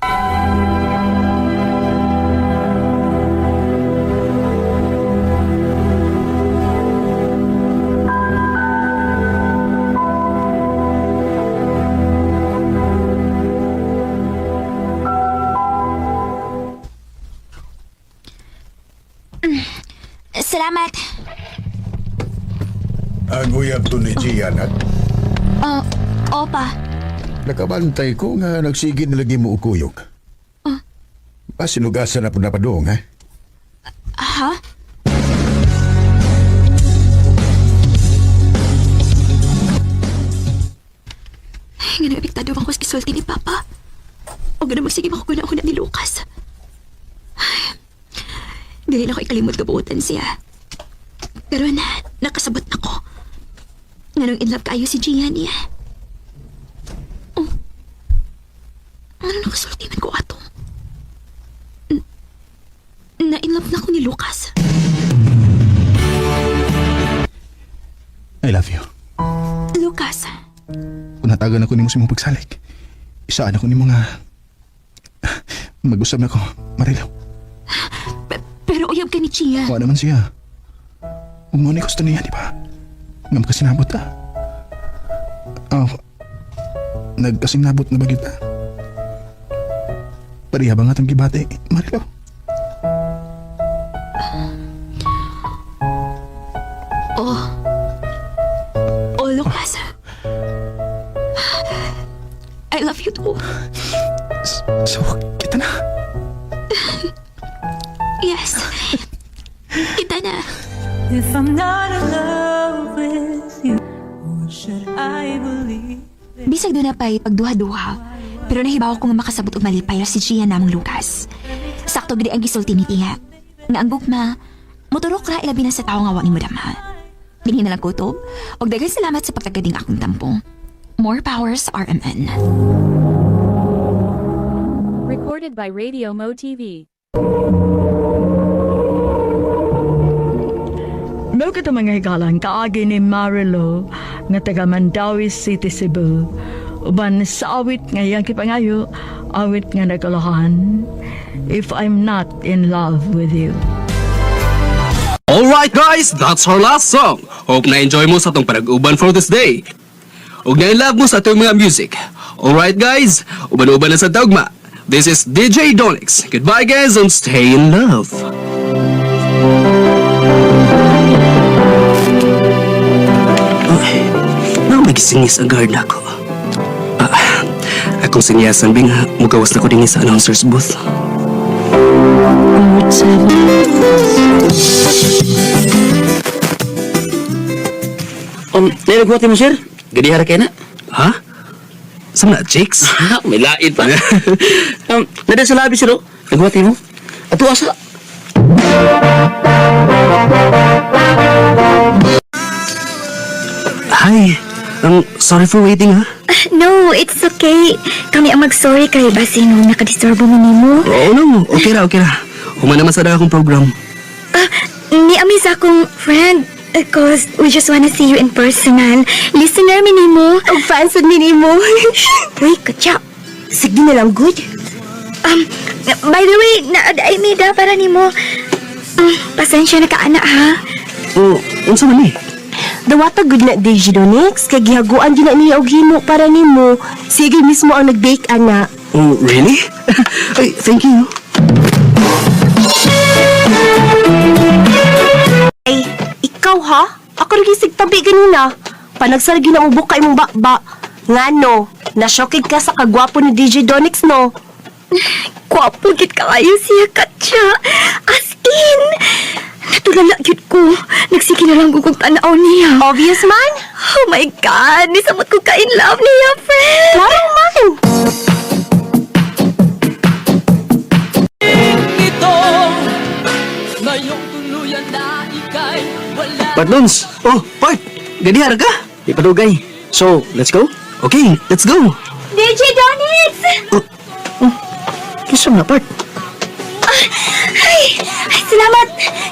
Salamat. Ang uyab to ni Gia, nak. Opa. Nakabantay ko nga nagsige na lagi mo ukuyog. Pasinugasan na po na padung, ha? Ha? Ay, nga nang ako sa gisulti ni Papa. O ganun magsige makakuna-una ni Lucas. Ay, dili na ko ikalimot kabuutan siya. Pero na, nakasabot na ko. Nganong in love kayo si Gia niya. Oh, ano nakasulti man ko ato? Na in love na ko ni Lucas. I love you. Lucas, Kung hatagan ako nimo sa imong pagsalig, isaan ako nimo nga mag-usab na ko, Marilo. Pero uyab ka ni Gia. Wa naman siya. Ug mo ni gusto niya, di ba? Nga makasinabot ta. Oh, nagkasinabot na ba kita? Pareha ba nga itong gibati, Marilo? Oh. Oh, Lucas. I love you too. So, kita na. Yes. Kita na. If I'm not in love with you, what should I believe? Bisag doon na pa'y pagduha-duha. Pero nahibaw ko nga makasabot og malipay ra si Gia namong Lucas. Sakto gid ang gisulti ni Tia. Nga ang gugma, moturok ra ilabi na sa tawo nga wa nimo damha. Dinhi na lang kutob, og daghang salamat sa pagtagading akong tampo. More power sa RMN. Recorded by Radio Mo TV. Mao kato mga higalan kaagi ni Marilo nga taga Mandawi City, Cebu. Uban sa awit nga iyang kipangayo, awit nga nagkalahan, If I'm Not in Love with You. Alright guys, that's our last song. Hope na-enjoy mo sa atong panag-uban for this day. Ug na-love mo sa atong mga music. Alright guys, uban-uban na sa dogma. This is DJ Donix. Goodbye guys and stay in love. Okay, na may gisingis ang guard nako. Ah, akong sinyasan bing mugawas na ko din sa announcer's booth. Nilagwati mo, sir? Gadihara kay na? Ha? Sa mga chicks? Ha, may lain pa. Nada sa labi, sir, oh. Nagwati mo? Ato asa? Hi. Sorry for waiting, ha? No, it's okay. Kami ang mag-sorry kay basin nung nakadisturbo mo nimo. Oo, no. Okay ra, okay ra. Human naman sa akong program. Ni ami sa akong friend. Cause we just wanna see you in personal. Listener mi nimo. Og fans mi nimo. Uy, katya. Sige na lang, good. By the way, naad ay mida para nimo. Pasensya na ka, anak, ha? Oh, unsa man ni? Dawata good na DJ Donix, kay gihaguan din na niya og himo para nimo. Sige mismo ang nag-bake ana. Oh, really? Ay, thank you. Ay, ikaw ha? Ako rin gisig tabi ganina. Panagsaragi na mo buka imong bakba. Ngano, nasyokid ka sa kagwapo ni DJ Donix no? Gwapo gid kaayo siya, Katya. As in, natulala gyud ko. Nagsige na lang ko kung tanaw niya. Obvious man? Oh my God, nisamot ko ka in love niya, friend. Klaro man! Ito, ngayong tuluyan na ika'y wala. Partlons! Oh, part! Gadihara ka? Di padugay. So, let's go? Okay, let's go. DJ Donix! Kisa na, part. Ay, ay, salamat.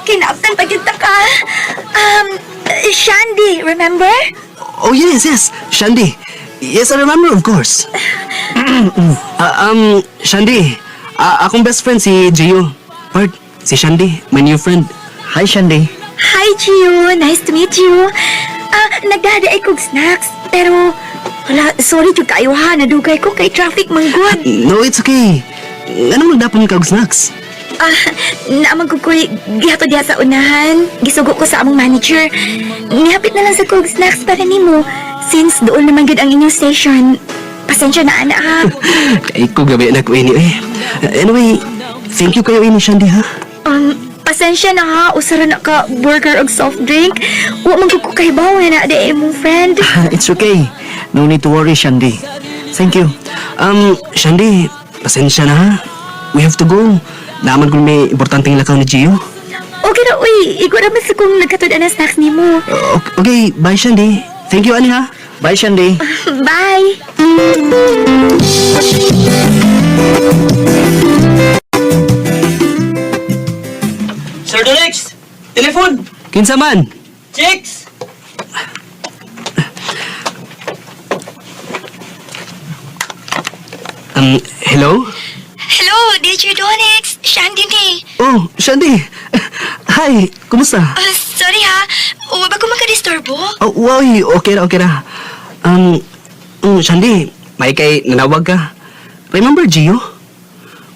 Kinaabtan pa gyud ta ka. Shandy, remember? Oh, yes, yes. Shandy. Yes, I remember, of course. Shandy, akong best friend si Gio. Part, si Shandy, my new friend. Hi, Shandy. Hi, Gio. Nice to meet you. Ah, nagdada ay kog snacks, pero wala, sorry jud kaayo ha, nadugay ko kay traffic manggod. No, it's okay. Anong nagdapon ka og snacks? Ah, naamang ko ko'y gihato diha sa unahan. Gisugo ko sa among manager. Nihapit na lang sa kog snacks para nimo. Since doon naman gud ang inyong station. Pasensya na, ana ha. Kay ko gabi na ko ini eh. Anyway, thank you kayo ini Shandy ha. Pasensya na ha. Usara na ka burger og soft drink. Wa man gud ko kahibaw nga na di imong friend. It's okay. No need to worry, Shandy. Thank you. Shandy, pasensya na ha. We have to go. Naaman ko may importanteng lakaw ni Gio. Okay ra uy, igo ra man sa kung nagkatud-an ang snacks nimo. Okay, bye Shandy. Thank you ani ha. Bye, Shandy. Bye. Sir Donix! Telefon! Kinsa man? Chicks! Hello? Hello, DJ Donix. Shandy ni. Oh, Shandy. Hi, kumusta? Ah, sorry ha. Wa ba ko makadisturbo? Oh, wow, okay ra, okay ra. Shandy, may kay nanawag ka. Remember Gio?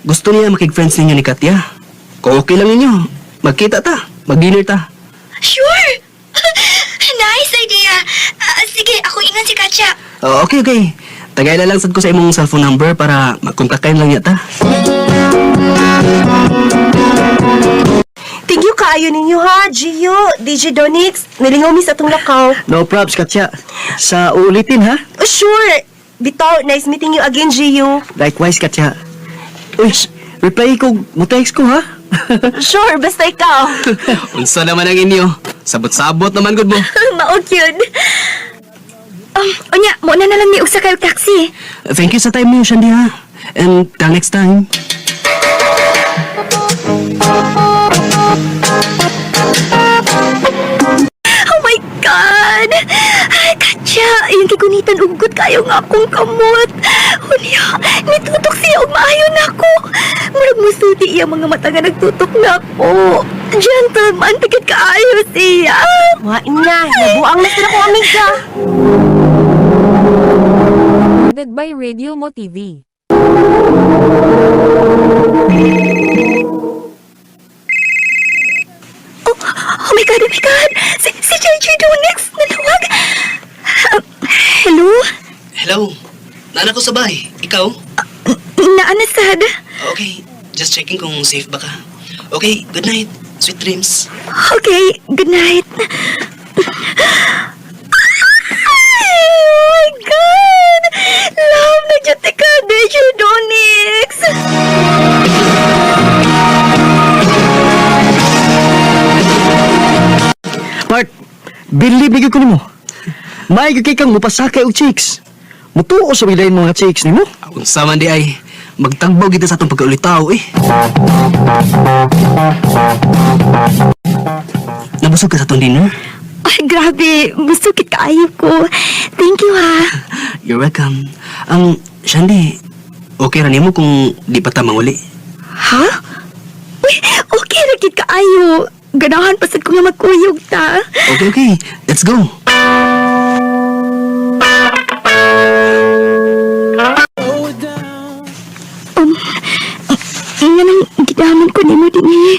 Gusto niya makig-friends ninyo ni Katya. Kung okay lang ninyo, magkita ta, mag-dinner ta. Sure! Nice idea! Ah, sige, ako ingan si Katya. Oh, okay, okay. Tagay lang sad ko sa imong cellphone number para makontakay lang yata. Thank you kaayo ninyo ha, Gio, DJ Donix. Nilingaw mi sa atong lakaw. No props, Katya. Sa uulitin, ha? Oh, sure. Bitaw, nice meeting you again, Gio. Likewise, Katya. Uy, reply ko, mo-text ko, ha? Sure, basta ikaw. Unsa naman ang inyo? Sabot-sabot naman gud mo. Mao gyud. Unya, mo na na lang ni og sakay og taxi. Thank you sa time mo, Shandy, ha? And till next time. Oh my God! Ay, Katya, iyang gigunitan ugot kayo nga akong kamot. Unya, nitutok siya og maayo nako. Murag musulti iya mga mata nga nagtutok nako. Gentleman, tigit kaayo siya. Wa na, nabuang na sila kong amiga. Recorded by Radio Mo TV. Oh my God, oh my God! Si JJ Donix, nanawag! Hello? Hello. Nana ko sa bahay. Ikaw? Naana sad? Okay. Just checking kung safe ba ka. Okay, good night. Sweet dreams. Okay, good night. Ay, oh my God! Love na dyan ka, DJ Donix! Part, believe ko nimo. May kay kang mupasakay og chicks. Mutuo sa bilain mga chicks nimo. Unsa man di ay magtagbaw kita sa atong pagkaulitaw eh. Nabusog ka sa atong dinner? Ay, grabe. Busukit kaayo ko. Thank you, ha. You're welcome. Ang Shandy, okay ra nimo kung di pa ta manguli. Ha? Uy, okay ra gid kaayo. Ganahan pa sad ko nga magkuyog ta. Okay, okay. Let's go. Nga nang gidaman ko nimo dinhi.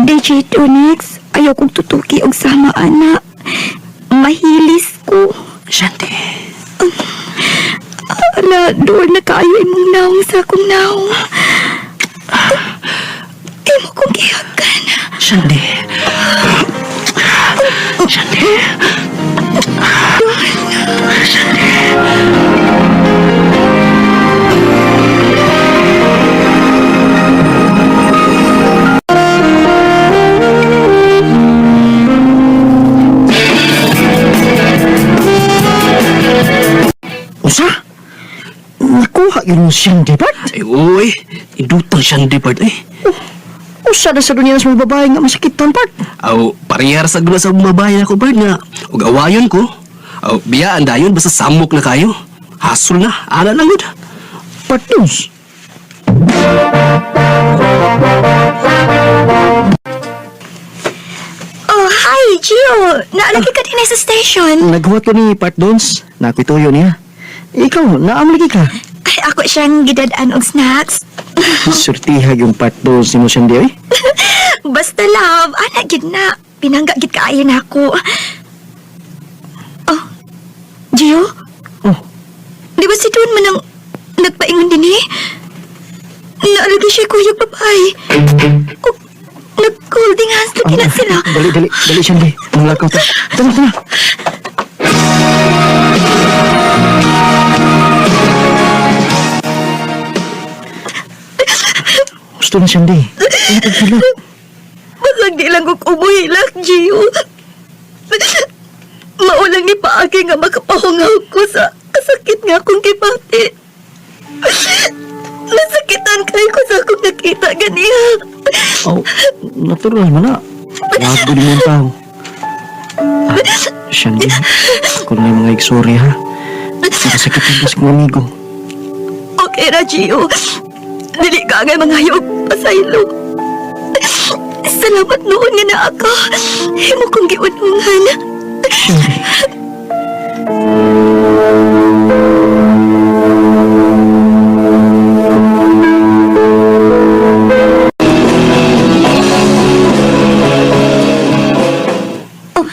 DJ Tonix, ayaw kong tutuki og sama ana. Mahilis ko. Shandy. Ala, doon na kaayo imong naong sa akong naong. Imo kong gihagan. Shandy. Shandy. Shandy. Usa? Nakuha yun mo siyang part? Ay, uy. Indutang Shandy part eh. Usa na sa dunya sa mga babae nga masakitan part. Aw, parehar sa gula sa babae ako part nga. Ug awayon ko. Aw, biyaan dayon basta samok na kayo. Hasol na, ana lang gud. Part dos. Oh, hi, Gio. Naalagi ka din sa station. Naghuwat ko ni part dons. Nakuituyo niya. Ikaw, naamligi ka. Ay, ako siyang gidadaan og snacks. Surtihag yung part dons ni mo siyang di, oy. Basta love, ana gid na. Pinangga gid kaayo na ako. Oh, Gio? Oh. Di ba si Don man ang nagpaingon din eh? Naalagi siya kuya babae. Oh, nag-holding hands lagi na sila. Dali, dali, dali siyang di. Manglakaw ta. Tara, tara. Gusto na siyang di. Ano paghilak? Basag di lang kong umuhilak, Gio. Maulang ni paagi nga makapahungaw ko sa kasakit nga akong gibati. Nasakitan kayo ko sa akong nakita ganiha. Oh, natural man na. Wag mo ang tao. Ah, Shandy, kung may mga igsorry ha. Nakasakitan ka sa kong amigo. Okay ra, Gio. Dili ka nga mga hayop pasaylo. Salamat noon nga naa ka. Himo kong giunungan. Shandy. Oh,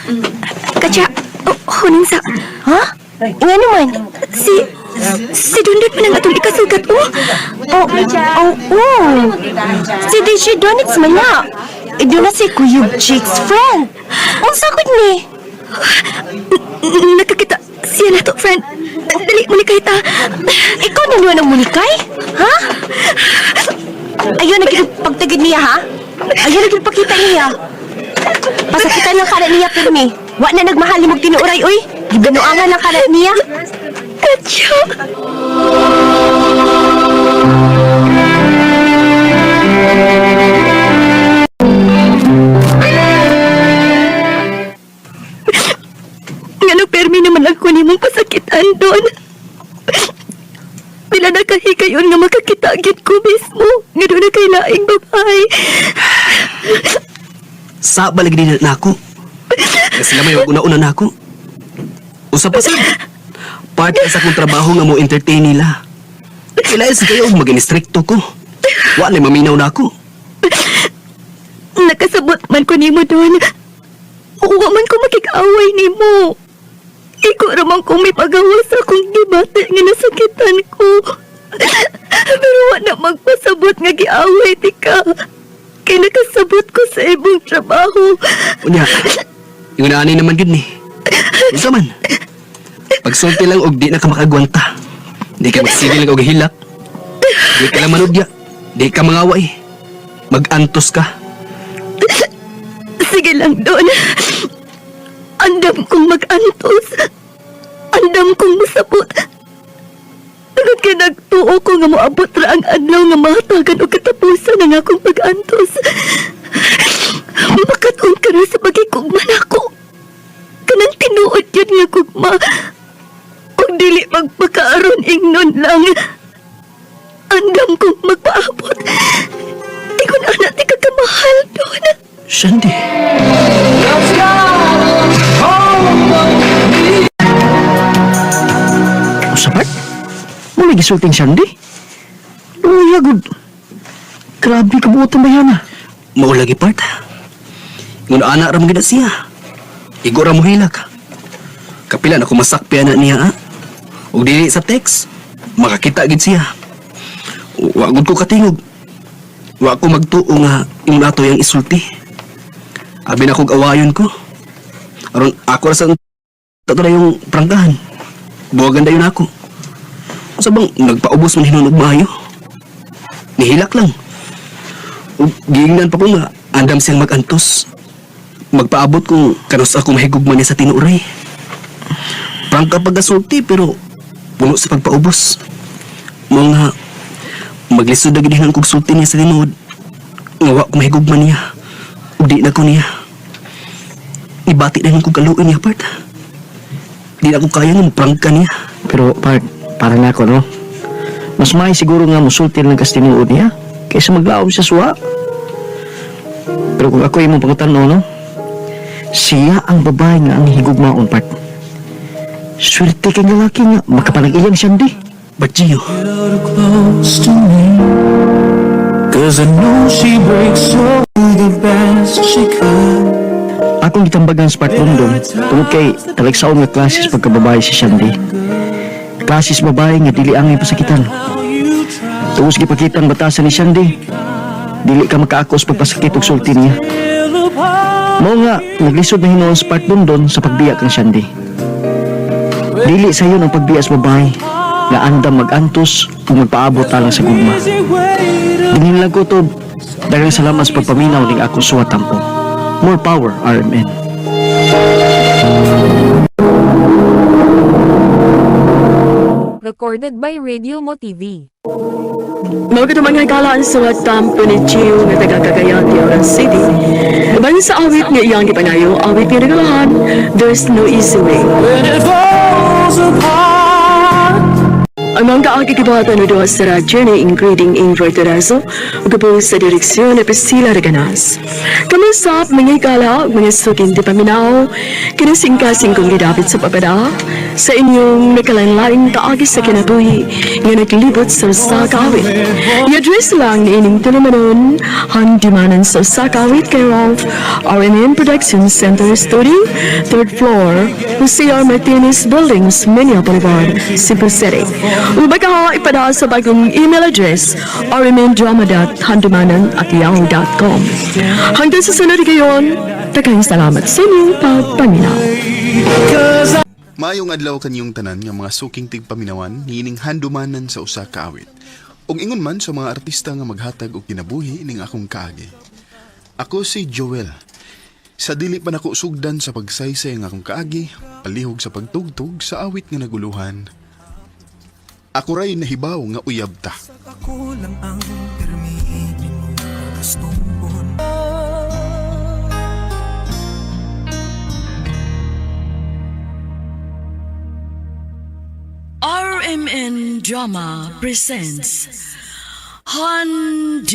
Katya, oh, hunong sa... Ha? Nga naman, si Dundon man ang atong ikasugat, oh. Oh. Si DJ Donix man na. Doon na si Kuyog Chick's friend. Unsa gud ni? Nakakita siya na to, friend. Dali, mulikay ta. Ikaw na naman ang mulikay? Ha? Ayun na gyud pagtagid niya, ha? Ayun na gyud pakita niya. Pasakitan lang kana niya pirmi. Wa na nagmahal ni mong tinuoray, uy. Gibinuangan lang kana niya. Katyo! Ngano permi naman ako nimong pasakitan doon. Pila na kahigayon nga makakita gyud ko mismo. Nga doon na kay laing babae. Sa balag din na ako. Nga sila may una-una na ako. Usa pa sad. Part sa akong trabaho nga mo entertain nila. Kailangan sa kayo maging stricto ko. Wa na maminaw na ako. Nakasabot man ko nimo doon. Wa man ko makig-away nimo. Ikaw raman ko may pagawas akong gibati nga nasakitan ko. Pero wa na magpasabot nga giaway ti ka. Kay nakasabot ko sa ibong trabaho. Unya, yung naanay naman gud ni. Unsa man? Pagsulti lang og di na ka makagwanta. Di ka magsige lang og hilak. Di ka lang manudya. Di ka mangaway. Mag-antos ka. Sige lang doon. Andam kong mag-antos. Andam kong masabot. Tungod kay nagtuo ko nga moabot ra ang adlaw nga mahatagan og katapusan ang akong pag-antos. Makatun ka ra sa pagkikugma nako. Kanang tinuod yun nga gugma. Og dili magpakaaron ingnon lang. Andam kong magpaabot. Ingon ana ti kakamahal doon. Shandy. Usa part? Muna gisulting Shandy? Luya gud. Grabe kabuotan ba yan ah? Mao lagi part. Ngun ana ra man gid siya. Igo ra mo hilak. Kapila na ko masakpi ana niya ah. Ug dili sa text, makakita gid siya. Wa gud ko katingog. Wa ko magtuo nga ingon ato yang isulti. Abi na kog awayon ko. Aron ako ra sa tato na yung prangkahan. Buwagan dayon ako. Sa bang nagpaubos man hinunog maayo. Nihilak lang. Ug giingnan pa ko nga andam siyang magantos. Magpaabot kung kanus ako mahigugma niya sa tinuray. Prangka pagkasulti pero puno sa pagpaubos. Mga maglisod na gid kog sulti niya sa tinuod. Nga wa ko mahigugma niya. Ug di na ko niya. Ibati na kog kaluoy niya part. Di na ko kaya nga prangka niya. Pero part, para na ako no? Mas may siguro nga musulti lang kas tinuod niya kaysa maglaom siya suwa. Pero kung ako imong pangutan-on, no? Siya ang babae nga ang higugmaon part. Swerte kay nga laki nga makapanag-iyang Shandy. But Gio, Close to me, 'cause I know she breaks so the best she could. Akong gitambagan sa part London tungod kay talagsaon nga klases pagkababae si Shandy. Klases babae nga dili angay pasakitan. Tungod sa gipakitang batasan ni Shandy, dili ka makaakos pagpasakit og sulti niya. Mao nga naglisod na hinuon sa part London sa pagbiya kang Shandy. Dili sayon ang pagbiya sa babae nga andam mag-antos ug magpaabot alang sa gugma. Dinhin lang ko to, daghang salamat sa pagpaminaw ning akong suwat tampo. More power, RMN. Recorded by Radio Mo TV. Mao gud mga galaan sa tampo ni Gio nga taga Cagayan de Oro City. Uban sa awit nga iyang gipanayo, awit nga nagalahan, There's No Easy Way. When it falls apart. Ang mga kaagi gibuhatan ni duha sa radyo ni including Ingrid Terazo ug sa direksyon ni Priscilla Reganas. Kamusap mga higala ug mga suking di paminaw, kinasingkasing kong gidapit sa papada sa inyong nakalain-laing kaagi sa kinabuhi nga naglibot sa usa ka awit. I-address lang ni ining tulumanon, handumanan sa usa ka awit kay Ralph RMN Production Center Studio, third floor, Jose R. Martinez Buildings, Menia Boulevard, Cebu City. Ug baka ipadala sa bagong email address rmndrama.handumanan@yahoo.com. Hanggang sa sunod gayon, daghang salamat sa inyong pagpaminaw. Maayong adlaw kaniyong tanan nga mga suking tigpaminawan niining handumanan sa usa ka awit. Ug ingon man sa mga artista nga maghatag og kinabuhi ning akong kaagi. Ako si Joel. Sa dili pa nako sugdan sa pagsaysay ang akong kaagi, palihog sa pagtugtog sa awit nga naguluhan. Ako ray nahibaw nga uyab ta. Ako lang ang pirmi mong gustong. RMN Drama presents Handumanan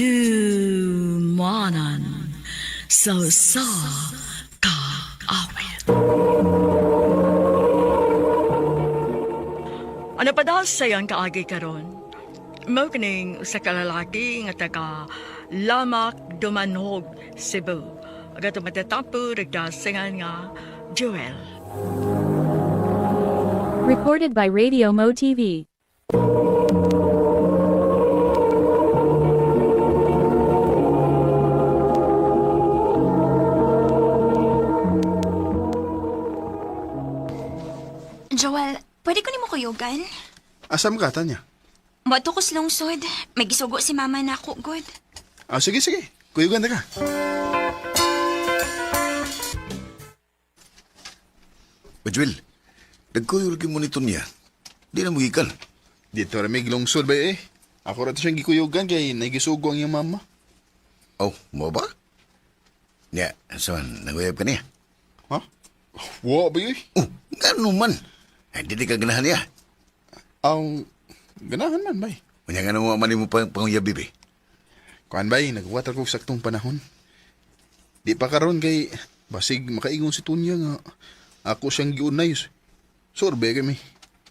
sa Usa Ka Awit. Ano pa daw sayang kaagi karon? Mao kining usa ka lalaki nga taga Lamak Dumanhog, Cebu. Aga tumatatampo nagdasingan nga Joel. Recorded by Radio Mo TV. Joel, pwede ko nimo kuyugan? Asa mo ka, Tanya? Moadto ko sa lungsod. May gisugo si mama na ako, good. Ah, sige, sige. Kuyugan na ka. Bajwil, nagkuyog mo nito niya. Di na mo gikan. Dito ra may lungsod ba eh. Ako ra to siyang gikuyugan kay nagisugo ang iyang mama. Oh, mo ba? Niya, saan, naguyab ka niya? Ha? Wa ba yun? Oh, gano man. Ay, di ka ganahan niya. Ang ganahan man bay. Unya nga naman man mo pang panguyab, bibi. Kuan bay, nagwatar ko saktong panahon. Di pa karon kay basig makaingon si Tunya nga ako siyang giunay. Sorbe kami.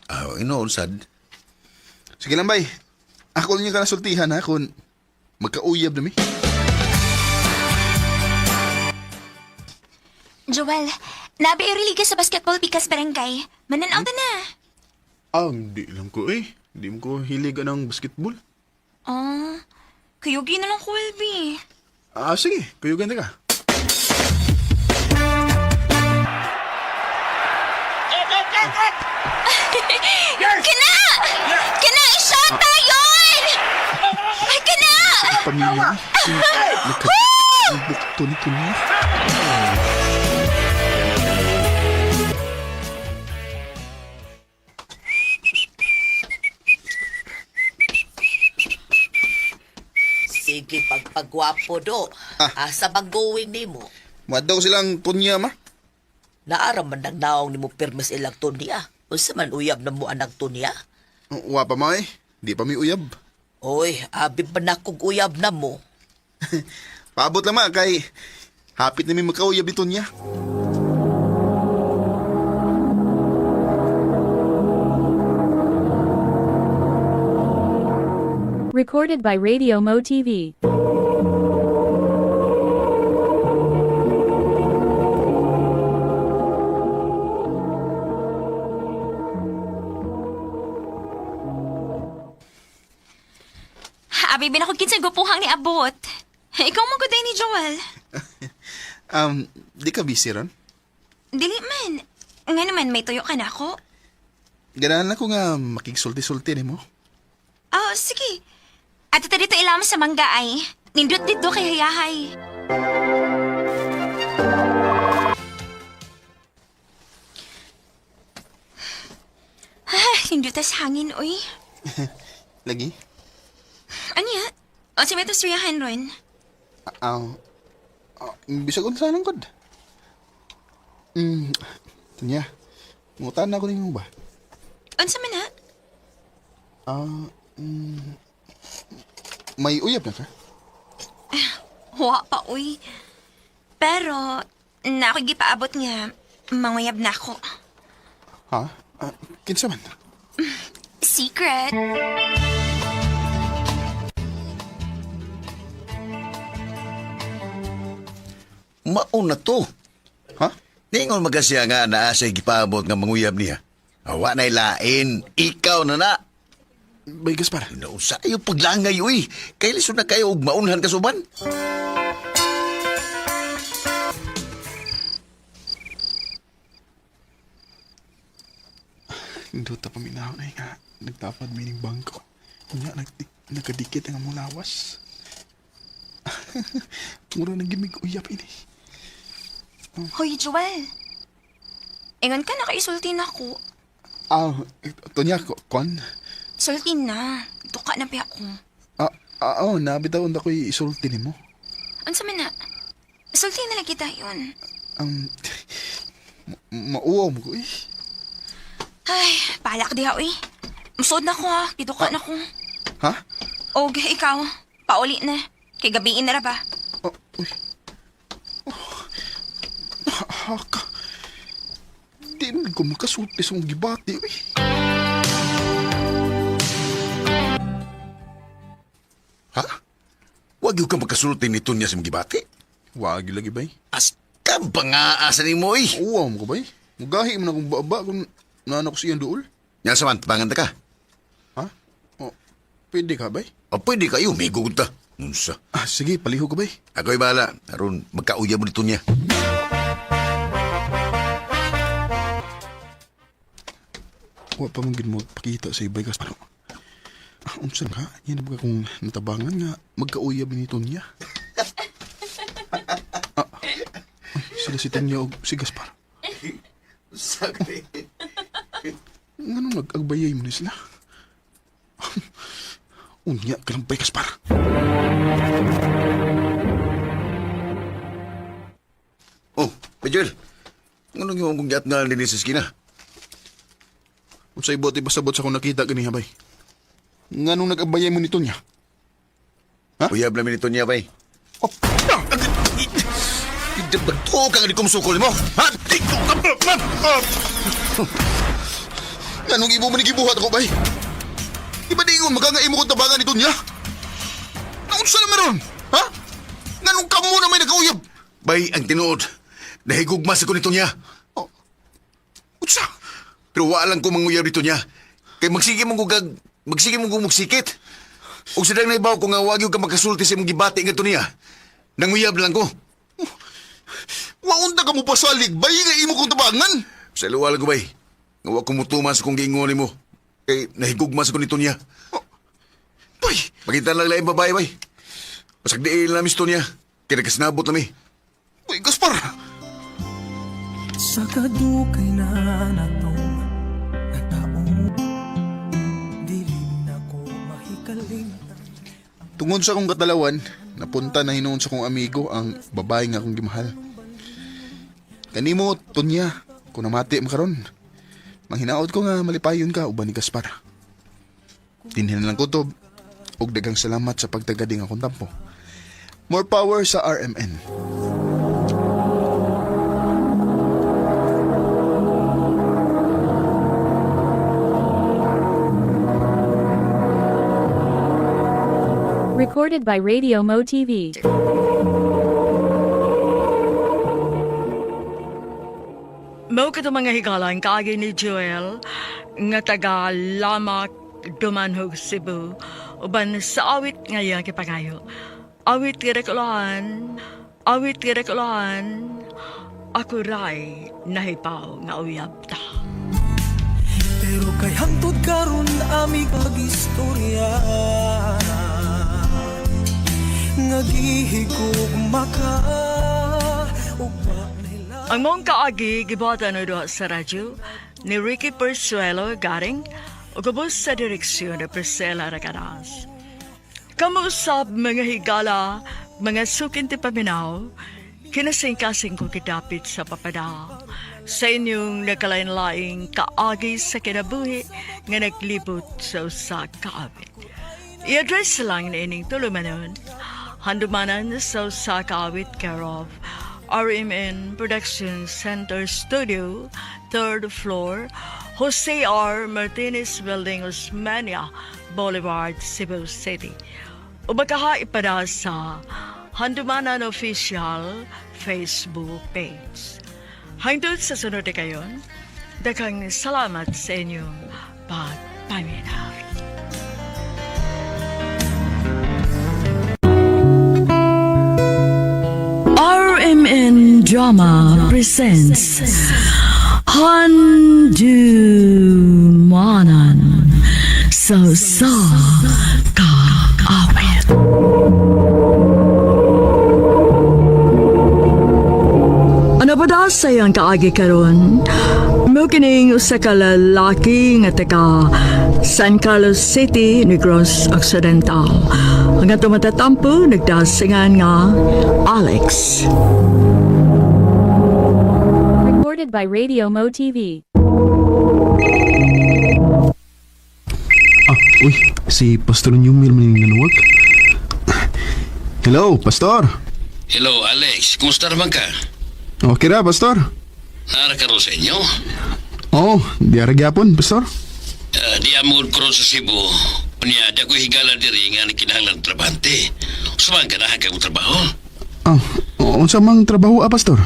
Ah, inoon sad. Sige lang bay. Ako niya kanasultihan ha kung magkauyab na mi. Joel, nabi liga sa basketball pikas barangay. Mananaw ta na. Ah, di lang ko eh. Di mo ko hilig ang basketball. Oh, kuyugi na lang ko, Albi. Ah, sige. Kuyugan na ka. Kana! Kana, i-shot tayon! Ay, kana! Pamilya. Nagka... Ang bukto ni Tunya. Sige, pagpagwapo do. Asa bang going nimo? Madaw silang Tunya, ma. Naara man nang naong nimo pirmis ilang tunya. Unsa man uyab na mo anang tunya? Wa pa ma eh. Di pa mi uyab. Oy, abi pa na kog uyab na mo. Paabot lang ma kay hapit na mi magkauyab ni Tunya. Recorded by Radio Mo TV. Abi, binakog kinsay gupuhang ni Abot. Ikaw mo guday ni Joel. Di ka busy ron? Dili man. Nga naman, may tuyo ka na ako. Ganahan ako nga makigsulti-sulti nimo. Oh, sige. Ato ta dito ilama sa mangga ay. Nindot dito kay hayahay. Ah, nindot tas hangin, oy. Lagi? Ano ya? O si Metos Riyahan ron. Ah, bisag unsa lang kod. Tunya. Ngutan na ako nimo ba? Unsa man ha? May uyab na ka? Wa pa, uy. Pero, na ako gipaabot nga, manguyab na ako. Ha? Kinsa man? Secret. Mauna to. Ha? Ningon magkasiya nga naa sa gipaabot nga manguyab niya. Awa na ilain, ikaw na na. Bay Gaspar. No, sa iyo paglangay uy. Kay lisod na kayo og maunhan kasuban. Duta paminaw na nga. Nagtapad mining bangko. Unya, nagkadikit ang among lawas. Mura nang gimig uyab ini. Hoy, Joel. Ingon ka na kaisulti na ako. Tonya, kwan? Sulti na. Duka na pa ako. Oh, nabitaw na ko'y isulti nimo. Unsa man na? Sulti na lagi dayon. Mauwaw mo ko eh. Ay, bahala ka diha, uy. Musod na ko ha. Giduka na ko. Ha? Og ikaw, pauli na. Kay gabiin na ra ba? Haka. Di man ko makasulti sa mong gibati, uy. Ha? Wag yung ka magkasulti ni Tonya sa mga gibati. Wag lagi bay. As ka ba nga asa ni mo eh? Uwaw mo ko bay. Mugahi mo na kung baba kung naano ko siyang duol. Nga sa man, tabangan ta ka. Ha? Oh, pwede ka bay? O pwede kayo, may gugod ta. Unsa? Sige, paliho ka bay. Ako'y bahala. Aron, magkauyab mo ni Tonya. Wa pa man gid mo pakita sa ibay kas. Unsa ka? Yan ba kung natabangan nga magkauyab ni Tonya? Uy, sila si Tonya og si Gaspar. Sakti. Nganong nag-agbayay mo ni sila? Unya ka lang bay Gaspar. Oh, Joel. Nganong yung kong gat nga dinhi sa eskina? Unsay buot ipasabot sa akong nakita ganiha bay? Nganong nag-abayay mo ni Tonya? Ha? Uyab namin ni Tonya, bay. Oh, Idabagto ka nga di kumsukol mo. Ha? Di ko ka... Nganong imo man gibuhat ako bay? Iba di ingon maka nga imo kong tabangan ni Tonya? Naunsa na meron? Ha? Nganong kamo na may nakauyab? Bay, ang tinuod. Nahigugma sa ko ni Tonya. Oh. Unsa? Pero wala lang ko manguyab ni Tonya. Kay magsige mong gugag... Magsige mong gumugsikit. Ug sa dang naibaw ko nga wag yung ka makasulti sa imong gibati nga niya. Nanguyab lang ko. Waunta ka mo pasalig, bay nga imo kong tabangan. Sa luwal ko bay. Nga wa ko mutuman sa kong giingon nimo. Kay nahigugma sa ko nito niya. Oh, bay! Pakita lang laing babae bay. Pasag diil namin sa niya. Kaya nagkasinabot nami. Uy, Gaspar! Sa kadukay na natong nataong Dili na ko mahikaling. Tungod sa akong katalawan, napunta na hinuon sa akong amigo ang babae nga akong gimahal. Kanimo, Tonya, kung namati mo karon. Manghinaot ko nga malipayon ka uban ni Gaspar. Dinhin lang kutob, ug daghang salamat sa pagtagading akong tampo. More power sa RMN. Recorded by Radio Mo TV. Mao kato mga higalan kaagi ni Joel nga taga Lamak, Dumanhog, Cebu uban sa awit nga iyang gipangayo. Awit nga dakulaan, awit nga dakulaan, ako ray nahipaw nga uyab ta. Pero kay hangtod karon ami pag-istorya nga gihigugma ka ug Ang mong kaagi gibuhatan na duha sa radyo ni Ricky Persuelo Garing ug ubos sa direksyon ni Priscilla Raganas. Kamusab mga higala, mga sukin ti paminaw, kinasingkasing ko kidapit sa papada. sa inyong nakalain-laing kaagi sa kinabuhi nga naglibot sa usa ka awit. I-address lang na ining tulumanon, handumanan sa usa ka awit care of RMN Production Center Studio, third floor, Jose R. Martinez Building, Osmeña Boulevard, Cebu City. O baka ipada sa Handumanan Official Facebook page. Hangtod sa sunod na kayon, daghang salamat sa inyong pagpaminaw. RMN Drama presents Handumanan sa sa kaawit. Ano ba daw sa iyang kaagi karon? Mukining usa ka lalaki nga taga San Carlos City, Negros Occidental. Ang atong matatampo, nagdasingan nga Alex. Recorded by Radio Mo TV. Ah, uy, si Pastor Nyumil man yung nanuwag. Hello, Pastor. Hello, Alex. Kumusta naman ka? Okay ra, Pastor. Nara ka ron sa inyo? Oo, oh, di ara gyapon, Pastor. Di amod ko ron sa Cebu. Unya, di ako higala diri nga kinahanglan trabante. Sumang ka na kang trabaho. Ah, unsa mang trabaho ah, Pastor?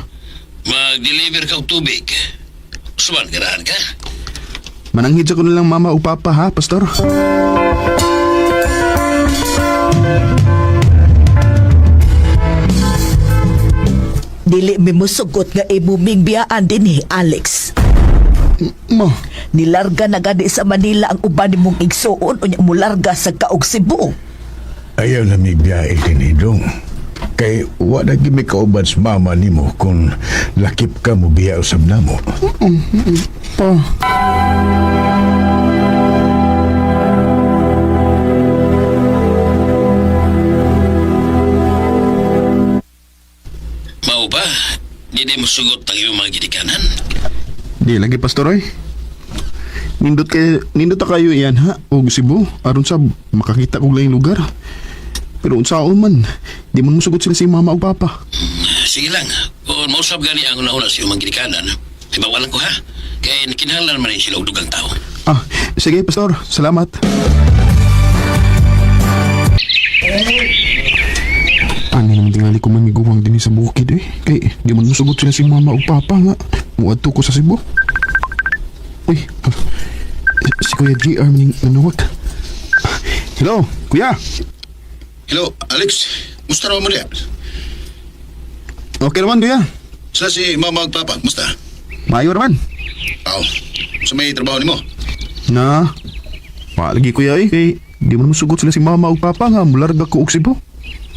Mag-deliver ka og tubig. Suman ganahan ka? Mananghid sa ko na lang mama o papa ha, Pastor. Dili mi musugot nga imo ming biyaan dinhi, Alex. Ma. Nilarga na gani sa Manila ang uban nimong igsuon unya mularga sa kaog Cebu. Ayaw na may biyahe tinidong. Kay wa na gimi kauban sa mama nimo kung lakip ka mo biya usab namo. Pa. Mao ba? Di na musugot ang iyong mga gidikanan? Di lagi, Pastor oy. Nindot kay nindot ta kayo iyan ha og Cebu aron sa makakita kog laing lugar. Pero unsaon man, di man musugot sila si mama ug papa. Sige lang. Kung mausap gani ang una-una sa iyong mga gidikanan, ay bawalan ko ha. Kay kinahanglan man ni sila og dugang tao. Ah, sige Pastor, salamat. Ano naman tingali ko mamiguwang din sa bukid eh. Kay di man musugot sila si mama ug papa nga. Muadto ko sa Cebu. Uy, ah, si Kuya GR maning nanuwag. Hello, Kuya. Hello, Alex. Musta naman mo niya? Okay naman, Kuya. Sa si mama ug papa, musta? Maayo naman. Aw, sa may trabaho nimo? Na, palagi kuya eh. Kay di man musugot sila si mama ug papa nga mularga ko og Cebu.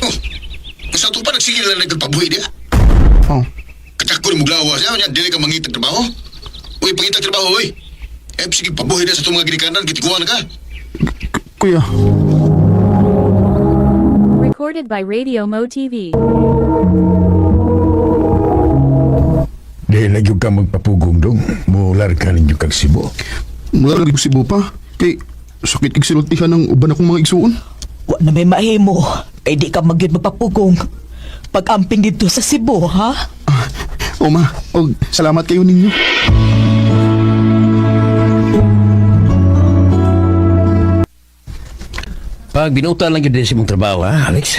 Oh, Sa ato pa nagsige lang nagpabuhi diya. Oh. Katakko ni muglawa siya, nya dili ka mangitag trabaho. Uy, pangitag trabaho, uy. Eh, sige, pabuhi na sa itong mga ginikanan, kitikuha na ka. Kuya. Recorded by Radio Mo TV. Di na gyud ka magpapugong dong. Mular ka ninyo kag Cebu. Mularga ko Cebu pa. Kay sakit kig sinultihan ng uban akong mga igsuon. Wa na may mahimo kay di ka magyud magpapugong. Pag-amping dito sa Cebu, ha? O ma, og salamat kayo ninyo. Pag binuta lang yun din sa imong trabaho, ha, Alex?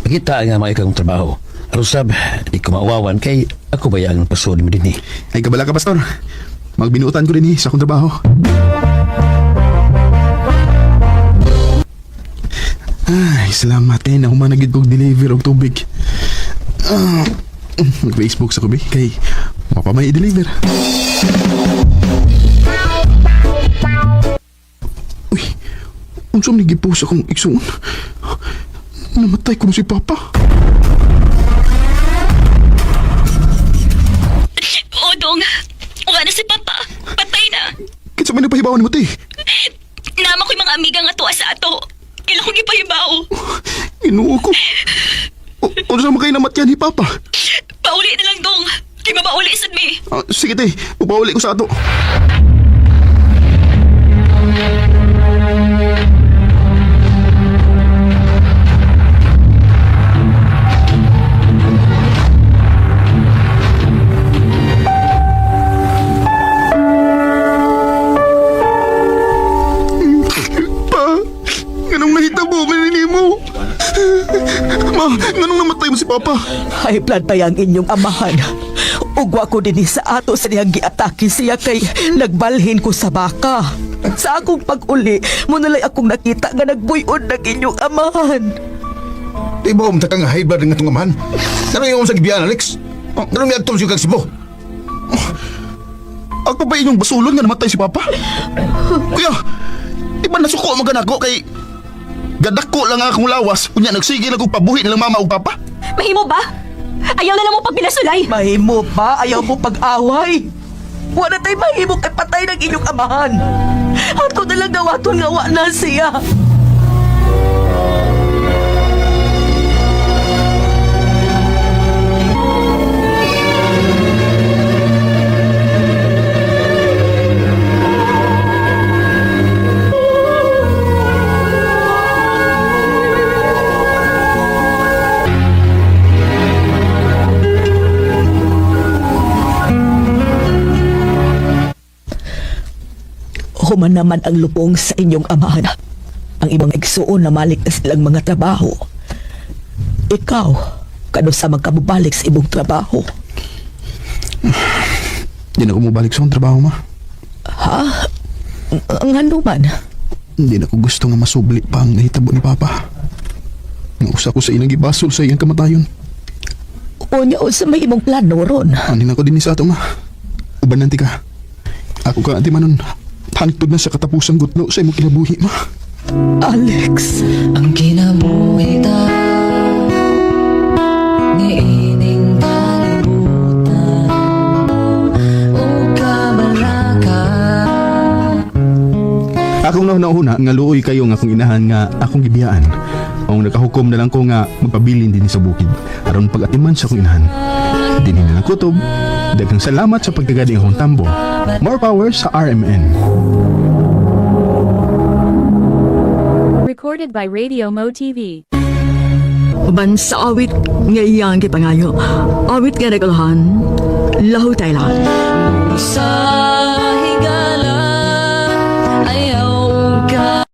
Pakita nga mga ikaw trabaho. Aron sab, di ko mauwawan kay ako ba ang pasod mo din eh. Ay kabala ka pastor. Magbinuotan ko din eh sa akong trabaho. Ay, salamat eh. Nahuman na gid kog deliver og tubig. Ah, mag-Facebook sa kubi kay mapamay i-deliver. Uy, unsa man gipost akong igsuon? Namatay ko na si Papa. Odong, wala na si Papa. Patay na. Kinsa man nagpahibaw nimo te? Nama ko'y mga amiga nga tuwa sa ato. Kailan ko gipahibaw. Ginoo ko. Unsa man kay namatyan ni Papa? Pauli na lang dong. Kay mabauli sad mi. Ah, sige te, upauli ko sa ato. Pa, nganong nahitabo man nimo? Ma, nganong namatay mo si Papa? High blood pa yang inyong amahan. Ugwa ko dinhi sa ato sa dihang giatake siya kay nagbalhin ko sa baka. Sa akong pag-uli, mo nalay akong nakita nga nagbuyon ng inyong amahan. Di ba umta ka nga high blood nga itong amahan? Ganun yung sa gibiyan, Alex? Ganun may agtom siya kag Cebu? Ako ba inyong basulon nga namatay si Papa? Kuya, di ba nasuko mo ganako kay gadako lang ang akong lawas, unya nagsige lang kong pabuhi nilang mama ug papa? Mahimo ba? Ayaw na lang mo pagpinasulay. Mahimo ba? Ayaw mo pag-away. Wala tay mahimo kay patay ng inyong amahan. Ato na lang dawaton nga wa na siya. Human naman ang lupong sa inyong amahan. Ang ibang igsuon na malik na silang mga trabaho. Ikaw, kano sa magkabubalik sa ibong trabaho. Di na ko mobalik sa akong trabaho, ma. Ha? Ang ano man? Hindi na ko gusto nga masubli pa ang nahitabo ni Papa. Nausa ko sa ilang gibasol sa iyang kamatayon. Unya, unsa may imong plano ron? Ani na ko din sa ato, ma. Uban nanti ka. Ako ka, ati manon. Hangtod na sa katapusang gutlo sa imong kinabuhi, ma. Alex. Ang kinabuhi ta niining kalibutan o kabalaka. Akong nauna nga luoy kayo nga akong inahan nga akong gibiyaan. Ang nakahukom na lang ko nga magpabilin din sa bukid aron pag-atiman sa akong inahan. Dinhi na lang kutob. Daghang salamat sa pagtagad akong tambo. More power sa RMN. Recorded by Radio Mo TV. Uban sa awit nga iyang gipangayo. Awit nga nagulahan, Lahu Thailand. Sa